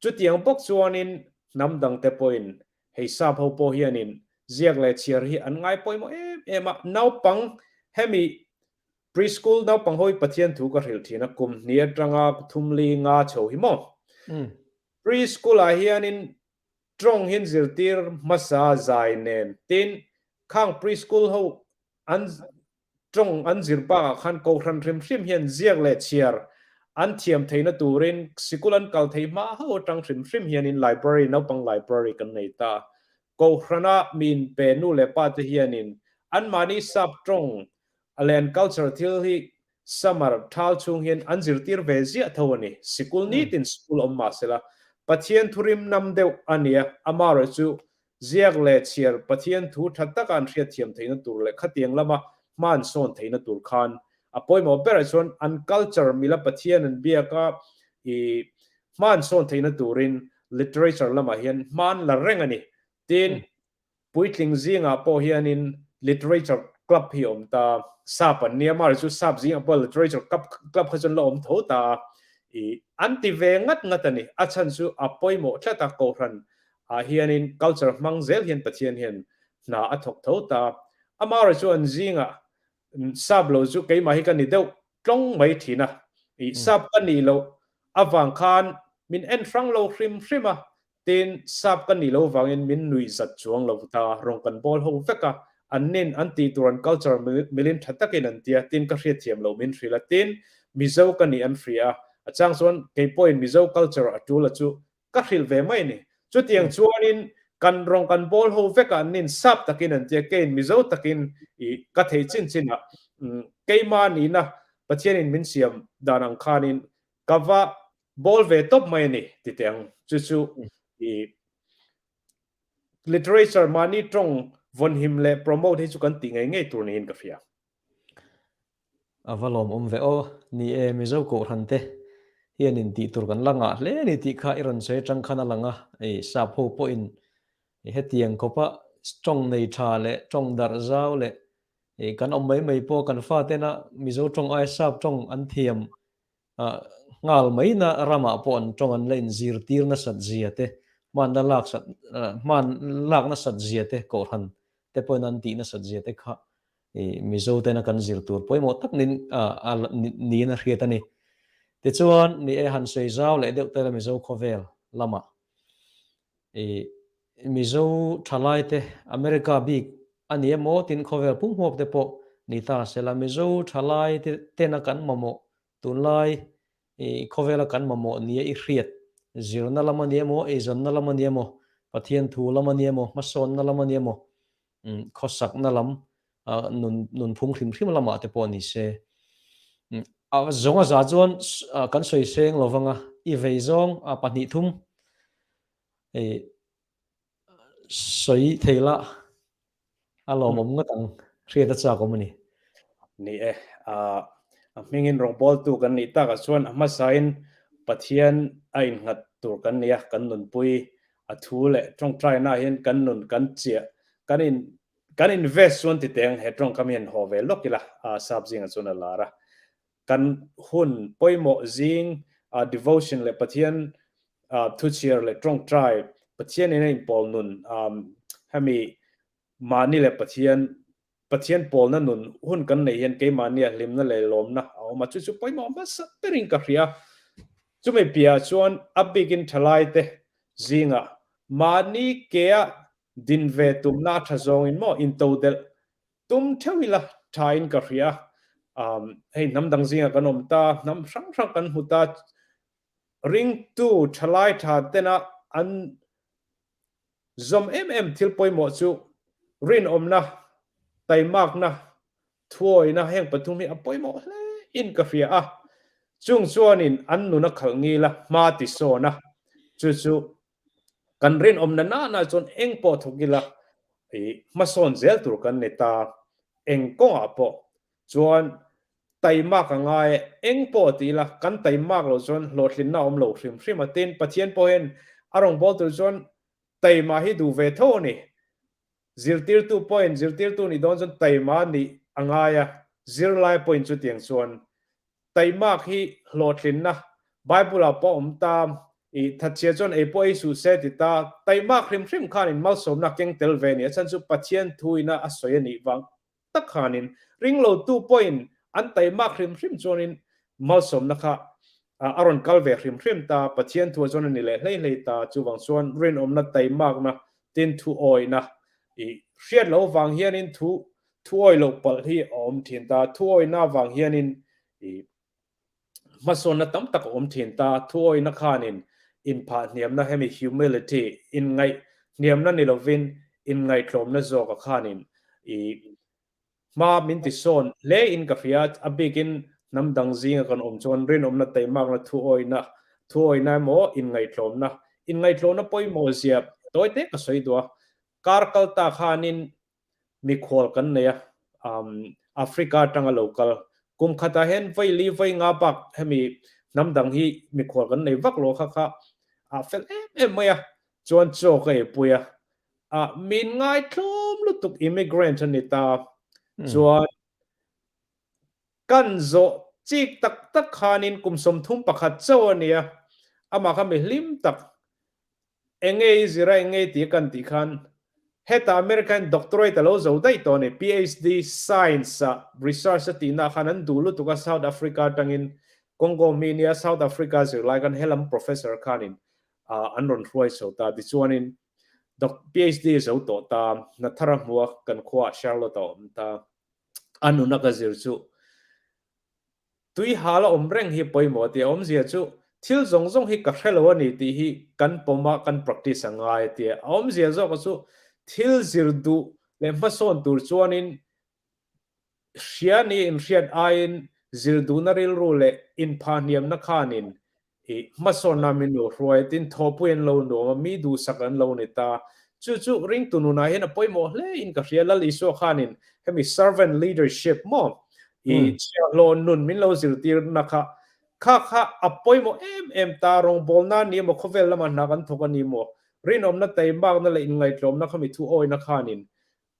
Chutiang bawk chuanin hnam dangte pawhin hei sap ho pawh hianin ziak leh chhiar hi an ngai pawimawh em em a, naupang hemi Preschool naupang ho hi Pathian thu ka hrilh thin a, kum hnih atanga thum li nga chho hi maw? Preschool ah hianin tawng hian zirtir hmasa zai nen tin khang preschool ho an tawng an zir bakah khan kohhran hrim hrim hian ziak leh chhiar an thiam theihna turin sikul an kal thei hma ho atang hrim hrim hianin library naupang library kan nei ta. Kohhrana mi inpe nu leh pa te hianin anmahni sap tawng A leh an culture thil hi summer thal chhung hian an zirtir ve ziah tho a ni. Sikul nitin school awm mah sela, Pathian thurim nam deuh a nia, amaherawh chu ziak leh chhiar Pathian thu tha taka an hriatthiam theihna tur leh khatiang lama hma an sawn theihna tur khan a pawimawh berah chuan an culture mila Pathian an biak a i hma an sawn theihna turin literature lamah hian hma an la reng a ni. Tin, Puitling zingah pawh hianin Literature Club hi a awm ta. Sap an nia, amaherawhchu chu sap zingah pawh Literature Club kha chuan la awm tho ta a. I an ti ve ngat ngat a ni. A chhan chu a pawimawh tlat a, Kohhran ah hianin culture hmang zel hian Pathian hian hna a thawk tho ta. Amaherawhchu an zingah sap lo chu keimah hi ka ni deuh tlawng mai thin a. I sap ka nih loh avang khan min en hrang lo hrim hrim a, Tin, sap ka nih lo vangin min nuih zat chuang lo ta, rawn kan bawl ho vek a, an nin an tih tur an culture milin tha takin an tia, tin ka hriatthiam lo min hrilh a, tin Mizo ka nih an hria a, a chang chuan kei pawhin Mizo culture a tul a chu ka hrilh ve mai a ni. Chutiang chuanin kan rawn kan bawl ho vek a, an nin sap takin an tia, keiin Mizo takin i ka thei chin chin a, keima nihna Pathianin min siam dan ang khanin ka va Bawl ve tawp mai a ni ti teh ang. Chu chu i literature mahni tawng vawnhim leh promote hi chu kan tih ngei ngei tur niin ka hria. A va lawmawm ve aw. Ni e, Mizo Kohhran te hian in tih tur kan la ngah hle a ni tih kha i rawn sawi atang khan a lang a. I sap ho pawhin hetiang khawpa tawng nei tha leh tawng darh zau leh kan awm mai mai pawh kan fatena Mizo tawng aia sap tawng an thiam Nghal maina ramah pawh an tawng an la inzirtir nasat zia te, hmanna laksat hman lak nasat zia te, kohhran te pawhin an tih nasat zia te kha Mizo tena kan zir tur pawimawh tak nin niin a hriat a ni. Tichuan, ni e han sawi zau leh deuh tela Mizo khawvel lamah Mizo thalai te America bik a ni emaw tin khawvel pum hmuak te pawh ni ta sela Mizo thalai te tena kan mamawh Tunlai i khawvela kan mamawh nia i hriat, zirna lam a ni emaw, eizawnna lam a ni emaw, Pathian thu lam a ni emaw, hmasawnna lam a ni emaw, khawsakna lam, nun nunphung hrim hrim lamah te pawh ni se. A zawng a za chuan kan sawi seng lo vang a, i vei zawng a 2 3 i Sawi thei la, a lawmawm ngawt ang, hriat a chak awm a ni. Ni e, a hmingin rawngbawltu kan nih takah chuan a hmasain Pathian a innghat tur kan ni a, kan nunpui. A thu leh tawngtaina ah hian kan nun kan chiah, kan in kan invest chuan ti teng he tawngkam hian haw ve lawk ila a sap zingah chuan a lar a. Kan hun pawimawh zing devotion leh Pathian thuchhiar leh tawngtai, Pathian in a inpawl nun hemi mahni leh Pathian Pathian pawlna nun hun kan neih hian keimahnia hlimna leh lawmna a awm a, chu chu pawimawh hmasa berin ka hria. Chumi piahah chuan a bikin thalaite zingah mahni kea din ve tumna a tha zawngin maw intodelh tum theuh ila thain ka hria. Hei hnam dang zingah kan awm ta, hnam hrang hrang kan hmu ta, ringtu thalai tha tena an Zawm em em thil pawimawh chu rinawmna, taimakna, thuawina heng pathum hi a pawimawh hle in ka hria a. Chung chuanin an nun a khalh ngil a, hma ti sawn a. Chu chu kan rinawmna nana chuan eng pawh thawk ila i hmasawn zel tur kan ni ta. Eng kawngah pawh chuan taimak a ngai e, eng pawh ti ila kan taimak loh chuan hlawhtlinna a awm lo hrim hrim a. Tin, Pathian pawh hian a rawngbâwl tur chuan taima hi duh ve tho a ni. Zirtirtu pawhin zirtirtu nih dawn chuan taima nih a ngai a, zirlai pawhin chutiang chuan taimak hi hlawhtlinna Bible-ah pawh a awm ta, i thatchhia chuan ei pawh ei suh se ti ta, taimak hrim hrim khanin malsawmna a keng tel ve a ni. A chhan chu Pathian thuina a sawi a nih vang tak khanin ringlotu pawhin an taimak hrim hrim chuanin malsawmna kha a rawn kal ve hrim hrim ta, Pathian thu ah chuan a ni leh hlei hlei ta, chuvang chuan rinawmna taimakna tin thu awihna i hriat loh vang hianin thu thu awih loh palh hi a awm thin ta, thu awihna vang hianin i hmasawnna tam tak a awm thin ta, thuawihna khanin inphah hniamna hemi humility, inngaih hniamna ni lovin inngaihtlawmna zawka khanin i hma min ti sawn hle in ka hria, a bikin hnam dang zinga kan awm chuan rinawmna taimakna thuawihna, thuawihna emaw inngaihtlawmna, inngaihtlawmna pawimawh zia tawi te ka sawi duh a, kar kal ta khanin mikhual kan nei a, Africa atanga lo kal. Kum khatah hian vawi li vawi nga bak hemi hnam dang hi mikhual kan nei vak lo kha kha a fel em em mai a, chuan chaw ka eipui a, ah min ngaitlawm lutuk immigrant a ni ta, chuan kan zawh chik tak tak khanin kum 31 chauh a nia, amah kha mi hlim tak Enge i zir a, enge i ti a kan tih khan hetah America hian doctorate a lo zo daih tawh a ni. PhD science ah research a tihna ah khan an duh lutuk a, South Africa atangin Congo mi nia South Africa zirlai khan helam professor khanin an rawn hruai chho ta. Tichuanin PhD a zo tawh ta, hna thar a hmu a, kan khuaah Charlotte a awm ta. A nuna ka zir chu Tui hal a awm reng hi pawimawh tih a awmzia chu thil zawng zawng hi ka hre lo a ni tih hi kan pawm a, kan practice a ngai a tia. A awmzia zawk chu thil zir duh leh hmasawn tur chuanin hria ni inhriat aiin zir duhna rilru leh inphahniamna khanin I hmasawnna min lo hruai, tin thawhpui an lo nuam a, mi duhsak an lo ni ta. Chu chu ringtu nunah hian a pawimawh hle in ka hria. Lal Isua khanin hemi servant leadership maw i chhiahhlawh nun min lo zirtirna kha, kha kha a pawimawh em em ta. Rawngbawlna a ni emaw, khawvel lama hna kan thawk a ni maw, rinawmna, taimakna leh inngaihtlawmna kha mi thu awina khanin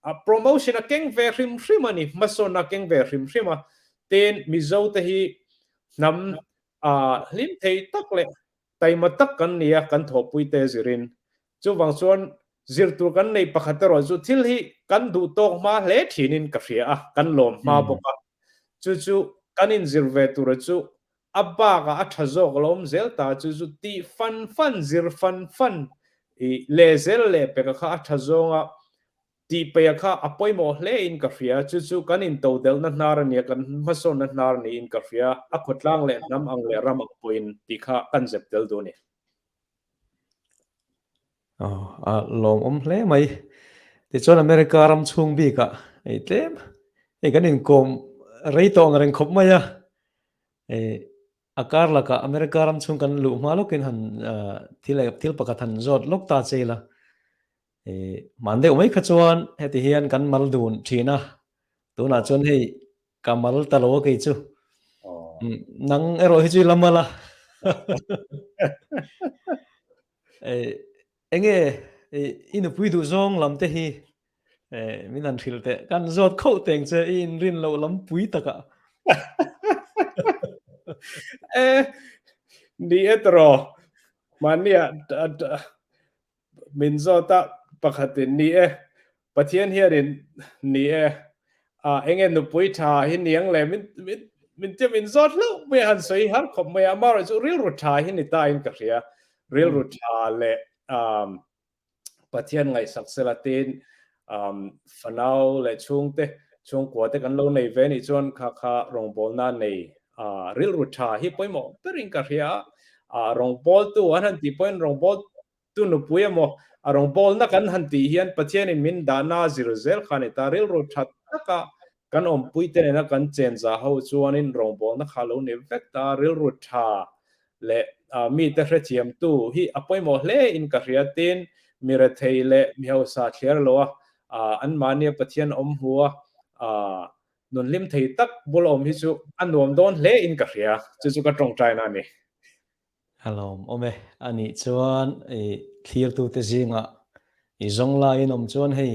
a promotion a keng ve hrim hrim a ni, hmasawnna a keng ve hrim hrim a. Tin, Mizote hi hnam A hlim thei tak leh taima tak kan ni a, kan thawhpuite zirin. Chuvang chuan zir tur kan neih pakhat erawh chu thil hi kan duh tawk hma hle thinin ka hria a, kan lawm hma bawk a. Chu chu kan inzir ve tura chu a bakah a tha zawk a lo awm zel ta, chu chu tih fan fan, zir fan fan i lehzel leh peka kha a tha zawnga Tih peia kha a pawimawh hle in ka hria, chu chu kan intodelhna hnar a nia, kan hmasawnna hnar niin ka hria, a khawtlang leh hnam ang leh ram ang pawhin tih kha kan zep tel duh a ni. Aw, a lawmawm hle mai. Tichuan America ram chhung bikah hei tlem hei kan inkawm rei tawh ang reng khawp mai a, hei a kar lakah America ram chhung kan luh hma lawkin han thil thil pakhat han zawt lawk ta che ila. Hman deuh mai kha chuan heti hian kan mal dun thin a, tunah chuan hei ka mal ta lo a kei chu. Nang erawh hi chu i la mal a. Enge i nupui duh zawng lam te hi min han hrilh teh. Kan zawt khauh teng che i inrin loh lam pui takah. E, ni e tawh. Mahnia Min zawt a, pakhatin, Ni e, Pathian hianin, ni e, ah, enge nupui tha hi niang le, min, min, min tia min zawt hlauh mai a, han sawi har khawp mai a, amaherawh chu rilru tha hi ni ta in ka hria, rilru tha leh, um, Pathian ngaihsak sela tiin, um, fanau leh chhungte, chhungkua te kan lo nei ve nih chuan kha kha rawngbawlna nei, ah, rilru tha hi pawimawh berin ka hria a, ah, rawngbawltu an han tih pawhin rawngbawltu Tu nupui emaw a rawngbawlna kan han tih hian Pathianin min dahna a zir zel kha a ni ta. Rilru tha taka kan awmpuite nena kan chenza ho chuanin rawngbawlna kha a lo ni vek ta. Rilru tha leh mite hrethiamtu hi a pawimawh hle in ka hria. Tin, mi rethei leh mi hausa thliar lo a, anmahnia Pathian awm hmu a, nun hlim thei tak bul awm hi chu a nuam dawn hle in ka hria. Chu chu ka tawngtaina a ni. A lawm awm e. A nih chuan i thlirtute zingah i zawng laiin awm chuan hei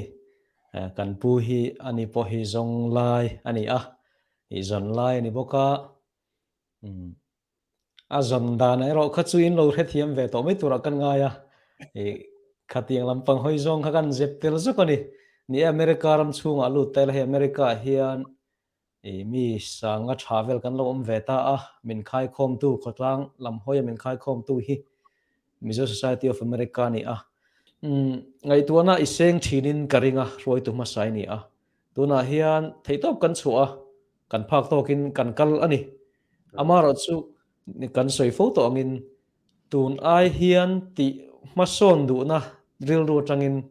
kan pu hi a ni pawh hi zawng lai a ni a, i zawn lai a ni bawk a. A zawn danah erawh kha chu in lo hrethiam ve tawh mai turah kan ngai a, i khatiang lampang hawi zawng kha kan zep tel zawk a ni. Ni e, America ram chhungah lut ta ila hei America ah hian I mi sanga tha vel kan lo awm ve ta a, min khaikhawmtu khawtlang lam hawia min khaikhawmtu hi Mizo Society of America a ni a. Ngaihtuahna i seng thinin ka ring a, hruaitu hmasa i ni a. Tunah hian theihtawp kan chhuah a, kan phak tawkin kan kal a ni. Amaherawhchu kan sawi fo tawh angin tun ai hian tih hmasawn duhna rilru atangin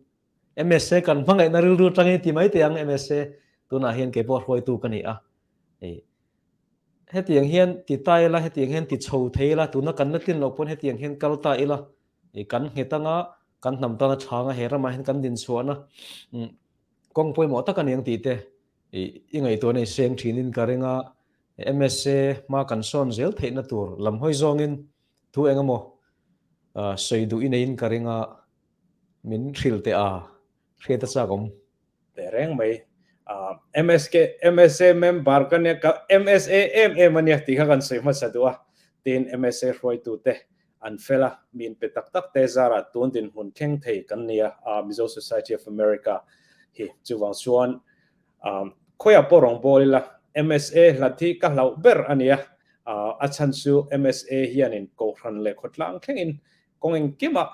MSA kan hmangaihna rilru atangin ti mai teh ang MSA tunah hian kei pawh hruaitu ka ni a. Hetiang hian ti ta ila, hetiang hian ti chho thei ila, tuna kan la tlin loh pawn hetiang hian kal ta ila, kan nghet anga kan hnam tana chhanga he ramah hian kan din chhuahna kawng pawimawh tak a ni ang tih te i ngaihtuahna i seng thinin ka ring a. MSA hma kan sawn zel theihna tur lam hawi zawngin thu eng emaw sawi duh i neiin ka ring a. Min hrilh teh a, hriat a chak awm. Teh reng mai. MSK, MSA member ka nia, ka MSA em em a nia tih kha kan sawi hmasa duh a. Tin, MSA hruaitute an fel a, mi inpe tak tak te zarah tun dinhmun thleng thei kan nia, Mizo Society of America hi. Chuvang chuan khawiah pawh rawn bawl ila, MSA hlat hi ka hlauh ber a nia. A chhan chu MSA hianin Kohhran leh khawtlang thlengin Kawng engkimah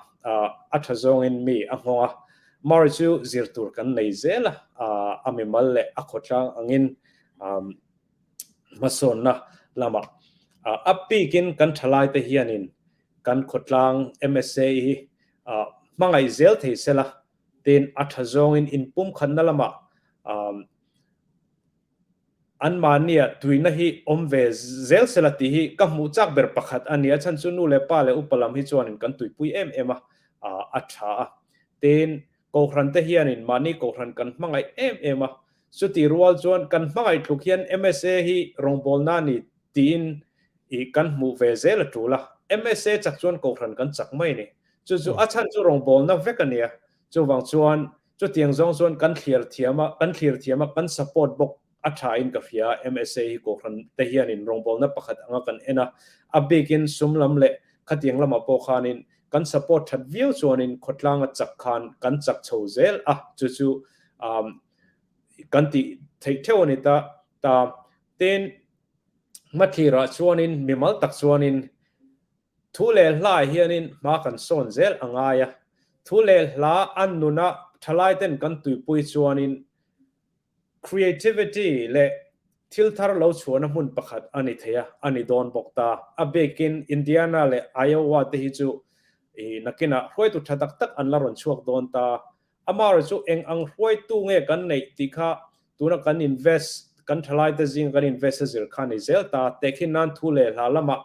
a tha zawngin mi a nghawng a, Murray chu zir tur kan nei zel a, a mimal leh a khawtlang angin hmasawnna lamah a pikin kan thalaite hianin kan khawtlang MSA hi hmangaih zel thei sela tin a tha zawngin inpumkhatna lamah Anmahnia tuina hi awm ve zel sela tih hi ka hmuh chak ber pakhat a ni. A chhan chu nu leh pa leh upa lam hi chuanin kan tuipui em em a, a tha a. Tin, Kohhran te hianin mahni Kohhran kan hmangaih em em a. Chutih rual chuan kan hmangaih tluk hian MSA hi rawngbawlna a ni tiin i kan hmuh ve zel a tul a. MSA chak chuan Kohhran kan chak mai a ni. Chu chu a chhan chu rawngbawlna vek a ni a. Chuvang chuan Chutiang zawng chuan kan thlir thiam a, kan thlir thiam a, kan support bawk a tha in ka hria a, MSA hi Kohhran te hianin rawngbawlna pakhat anga kan en a, a bikin sum lam leh khatiang lamah pawh khanin kan support that viau chuanin khawtlanga chak khan kan chak chho zel a, chu chu kan tih theih theuh a ni ta ta. Tin, hmathlirah chuanin mimal tak chuanin Thu leh hlaah hianin hma kan sawn zel a ngai a, thu leh hla an nuna thalaiten kan tuipui chuanin creativity leh thil thar lo chhuahna hmun pakhat a ni thei a, a ni dawn bawk ta. A bikin Indiana leh Iowa te hi chu i nakinah hruaitu tha tak tak an la rawn chhuak dawn ta. Amaherawhchu chu eng ang hruaitu nge kan neih tih kha tuna kan invest, kan thalaite zinga kan invest a zir kha a ni zel ta. Tehkhin nan thu leh hla lamah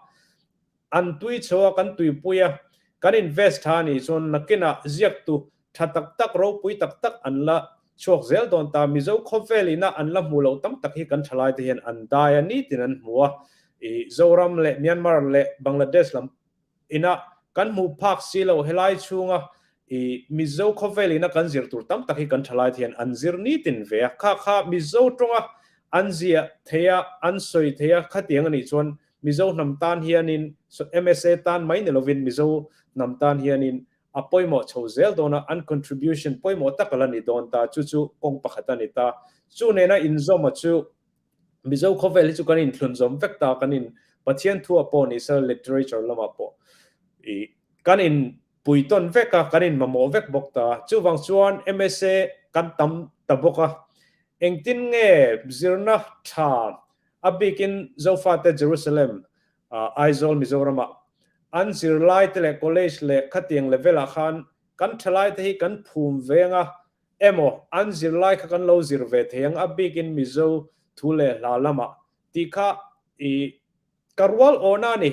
An tui chho a, kan tuipui a, kan invest tha a nih chuan nakinah ziaktu tha tak tak, ropui tak tak an la chhuak zel dawn ta. Mizo khawvel ina an la hmuh loh tam tak hi kan thalaite hian an dai a, nitin an hmu a. I Zoram leh Myanmar leh Bangladesh lam ina kan hmuh phak si lo helai chhunga. I Mizo khawvel ina kan zir tur tam tak hi kan thalai te hian an zir nitin ve a, kha kha Mizo tawnga an ziah thei a, an sawi thei a, khatiang a nih chuan Mizo hnam tan hianin MSA tan mai ni lovin Mizo hnam tan hianin a pawimawh chho zel dawn a, an contribution pawimawh tak a la ni dawn ta, chu chu kawng pakhat a ni ta. Chu nena inzawma chu Mizo khawvel hi chu kan inthlunzawm vek ta, kan in Pathian thu ah pawh ni sela literature lamah pawh i kan in pui tawn vek a, kan in mamawh vek bawk ta. Chuvang chuan MSA kan tam ta bawk a, engtin nge zirna tha a bikin Zofate Jerusalem, Aizawl Mizoram ah an zirlai te leh college leh khatiang level ah khan kan thalai te hi kan phum veng a emaw an zirlai kha kan lo zir ve thei ang a bikin Mizo thu leh hla lamah tih kha i ka rual awna a ni.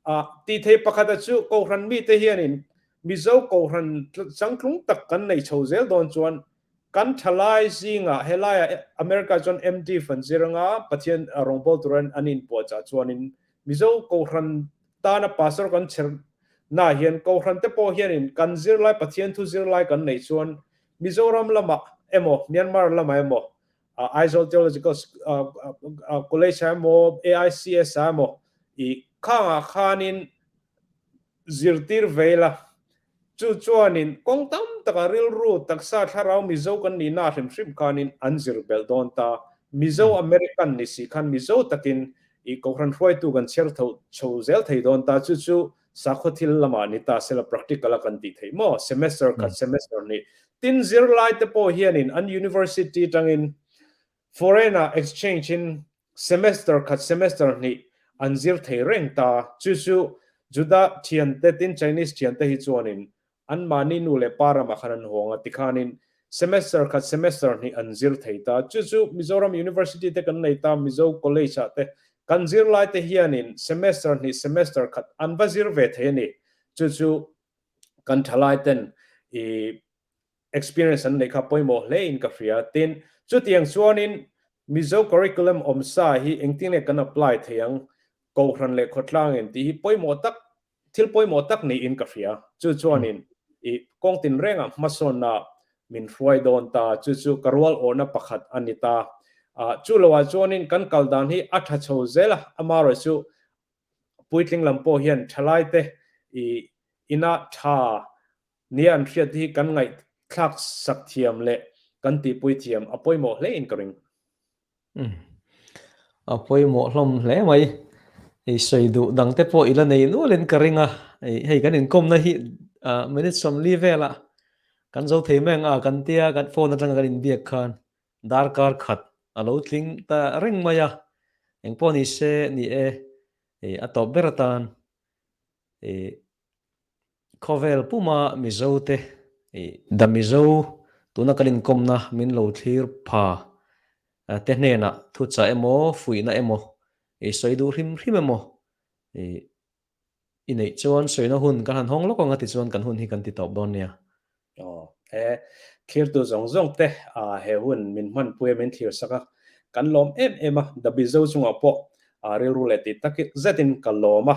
A tih thei pakhata chu Kohhran mite hianin Mizo Kohhran changtlung tak kan nei chho zel dawn chuan kan thalai zingah helaiah America chuan MD fan zir anga Pathian rawngbâwl turin an inpuahchah chuanin Mizo Kohhran tana pastor kan chher na hian Kohhran te pawh hianin kan zirlai Pathian thu zirlai kan neih chuan Mizoram lamah emaw Myanmar lamah emaw Aizawl Theological College ah emaw AICS ah emaw i khangah khanin zirtir ve ila chu chuanin kawng tam taka rilru taksa thlarau Mizo kan nihna hrim hrim khanin an zir belh dawn ta. Mizo American ni si khan Mizo takin i Kohhran hruaitu kan chher tho chho zel thei dawn ta. Chu chu sakhaw thil lamah ni ta sela practical a kan tih theih maw? Semester khat semester hnih tin zirlai te pawh hianin an university tangin foreign ah exchange in semester khat semester hnih an zir thei reng ta. Chu chu Juda thiante tin Chinese thiante hi chuanin an mahni nu leh pa ramah khan an hawng a, tikhanin semester khat semester hnih an zir thei ta. Chu chu Mizoram University te kan nei ta, Mizo College ah te kan zirlai te hianin semester hnih semester khat an va zir ve thei a ni. Chu chu kan thalai ten i experience an neih kha pawimawh hle in ka hria. Tin, chutiang chuanin Mizo curriculum awm sa hi engtin nge kan apply thei ang, Kohhran leh khawtlangin tih hi pawimawh tak, thil pawimawh tak niin ka hria. Chu chuanin i kawng tinrengah hmasawnna min hruai dawn ta, chu chu ka rual awhna pakhat a ni ta. Chu loah chuanin kan kal dan hi a tha chho zel a, amaherawhchu chu puitling lam pawh hian thalaite i ina tha Nia an hriat hi kan ngaihthlak sak thiam leh kan tihpui thiam a pawimawh hle in ka ring. Umm. A pawimawh hlawm hle mai. Hei sawi duh dang te pawh i la nei nual in ka ring a. Hei kan inkawmna hi minute 40 velah kan zo thei mai ang a kan tia kan phone atanga kan inbiak khan darkar khat a lo tling ta reng mai a. Engpawh ni se ni e a tawp ber atan Khawvel puma Mizote The Mizo tuna kan inkawmna min lo thlir pha te hnenah thuchah emaw, fuihna emaw, i sawi duh hrim hrim emaw i neih chuan sawina hun kan han hawng lawk ang a tichuan kan hun hi kan ti tawp dawn nia. Aw, he thlirtu zawng zawng te he hun min hmanpui a min thlir sak a, kan lawm em em a, The Mizo chungah pawh rilru leh tih tak zetin ka lawm a,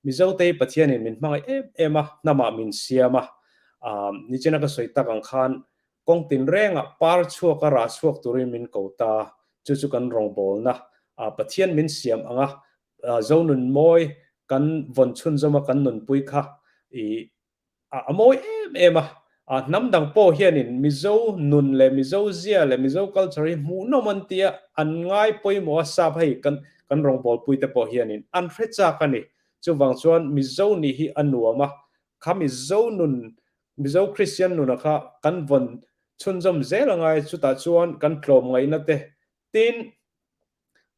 Mizo te hi Pathianin min hmangaih em em a, hnamah min siam a, nichina ka sawi tak ang khan kawng tinrengah par chhuak a rah chhuak turin min ko ta, chu chu kan rawngbawlna Pathian min siam ang a, Zonun mawi kan vawn chhunzawm a kan nunpui kha i A mawi em em a, hnam dang pawh hianin Mizo nun leh Mizo zia leh Mizo culture hi hmuhnawm an ti a, an ngai pawimawh a, sap hei kan kan rawngbawlpui te pawh hianin an hre chak a ni. Chuvang chuan Mizo nih hi a nuam a, kha Mizo nun, Mizo Kristian nuna kha kan vawn chhunzawm zel a ngai, chutah chuan kan tlawmngaihna te Tin,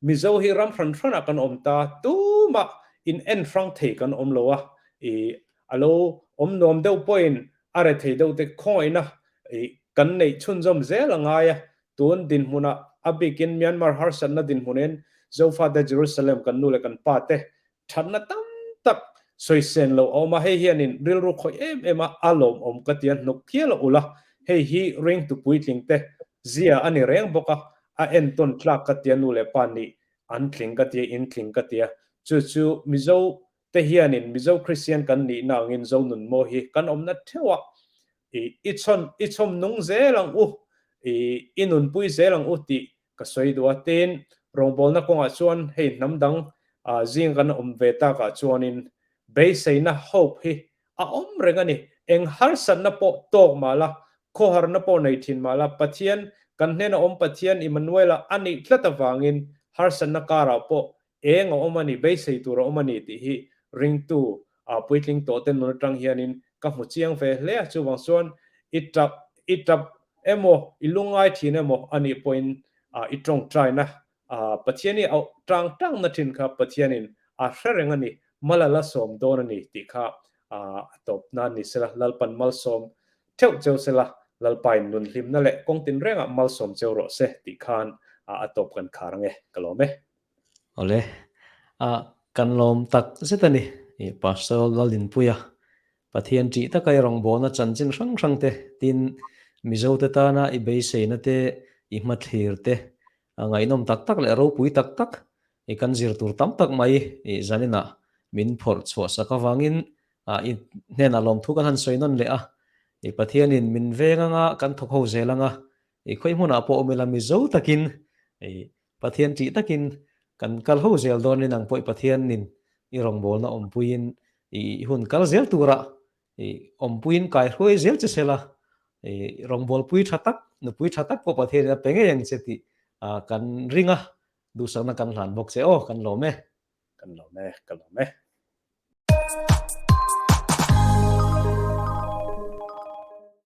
Mizo hi ram hran hranah kan awm ta, tumah in en hrang thei kan awm lo a, i a lo awm nuam deuh pawhin a re thei deuh te khawngaihna i kan neih chhunzawm zel a ngai a, tun dinhmunah a bikin Myanmar harsatna dinhmunin Zofate Jerusalem kan nu leh kan pa te Thatna tam tak sawisen lo a awm a, hei hianin rilru khawih em em a, a lawmawm ka ti a, hnuk phial a ulh a, hei hi ringtu puitling te zia a ni reng bawk a, a entawn tlak ka ti a, nu leh pa nih an tling ka ti a, in tling ka ti a, chu chu Mizo te hianin Mizo Kristian kan nihna angin Zonunmaw hi kan awmna theuh a, I chhawn i chhawm nung zel ang u, i i nunpui zel ang u tih ka sawi duh a. Tin, rawngbawlna kawngah chuan hei hnam dang zing kan awm ve takah chuanin beiseina, hope, hi a awm reng a ni. Eng harsatna pawh tawk mah la, khawharna pawh nei thin mah la, Pathian, kan hnena awm Pathian Immanuela a nih tlat avangin harsatna karah pawh eng a awm a ni, beisei tur a awm a ni tih hi ringtu puitling tawh te nun atang hianin ka hmu chiang ve hle a. Chuvang chuan i tap i tap emaw, i lungngai thin emaw a nih pawhin i tawngtaina Pathian i auh tang tangna thin kha Pathianin a hre reng a ni, mal a la sawm dawn a ni tih kha a tawp nan ni sela, Lalpan malsawm theuh cheu sela, Lalpain nun hlimna leh kawng tinrengah malsawm cheu rawh se tih khan a tawp kan khar ange, ka lawm e. Awle, a kan lawm tak zet a ni, Pastor Laldinpuia Pathian ṭih taka i rawngbawlna chanchin hrang hrang te, tin, Mizote tana i beiseina te, i hmathlir te, a ngaihnawm tak tak leh ropui tak tak i kan zir tur tam tak mai i zaninah min phawrh chhuah sak avangin i hnenah lawmthu kan han sawi nawn leh a. I Pathianin min veng anga kan thawk ho zel anga i khawi hmunah pawh awm ila Mizo takin i Pathian ṭih takin kan kal ho zel dawnin ang pawh i Pathianin i rawngbawlna awmpuiin i hun kal zel turah i awmpuiin kai hruai zel che sela i rawngbawlpui ṭha tak, nupui ṭha tak pawh Pathianin a pe ngei ang che tih kan ring a, duhsakna kan hlan bawk che aw, kan lawm e. Kan lawm e, ka lawm e.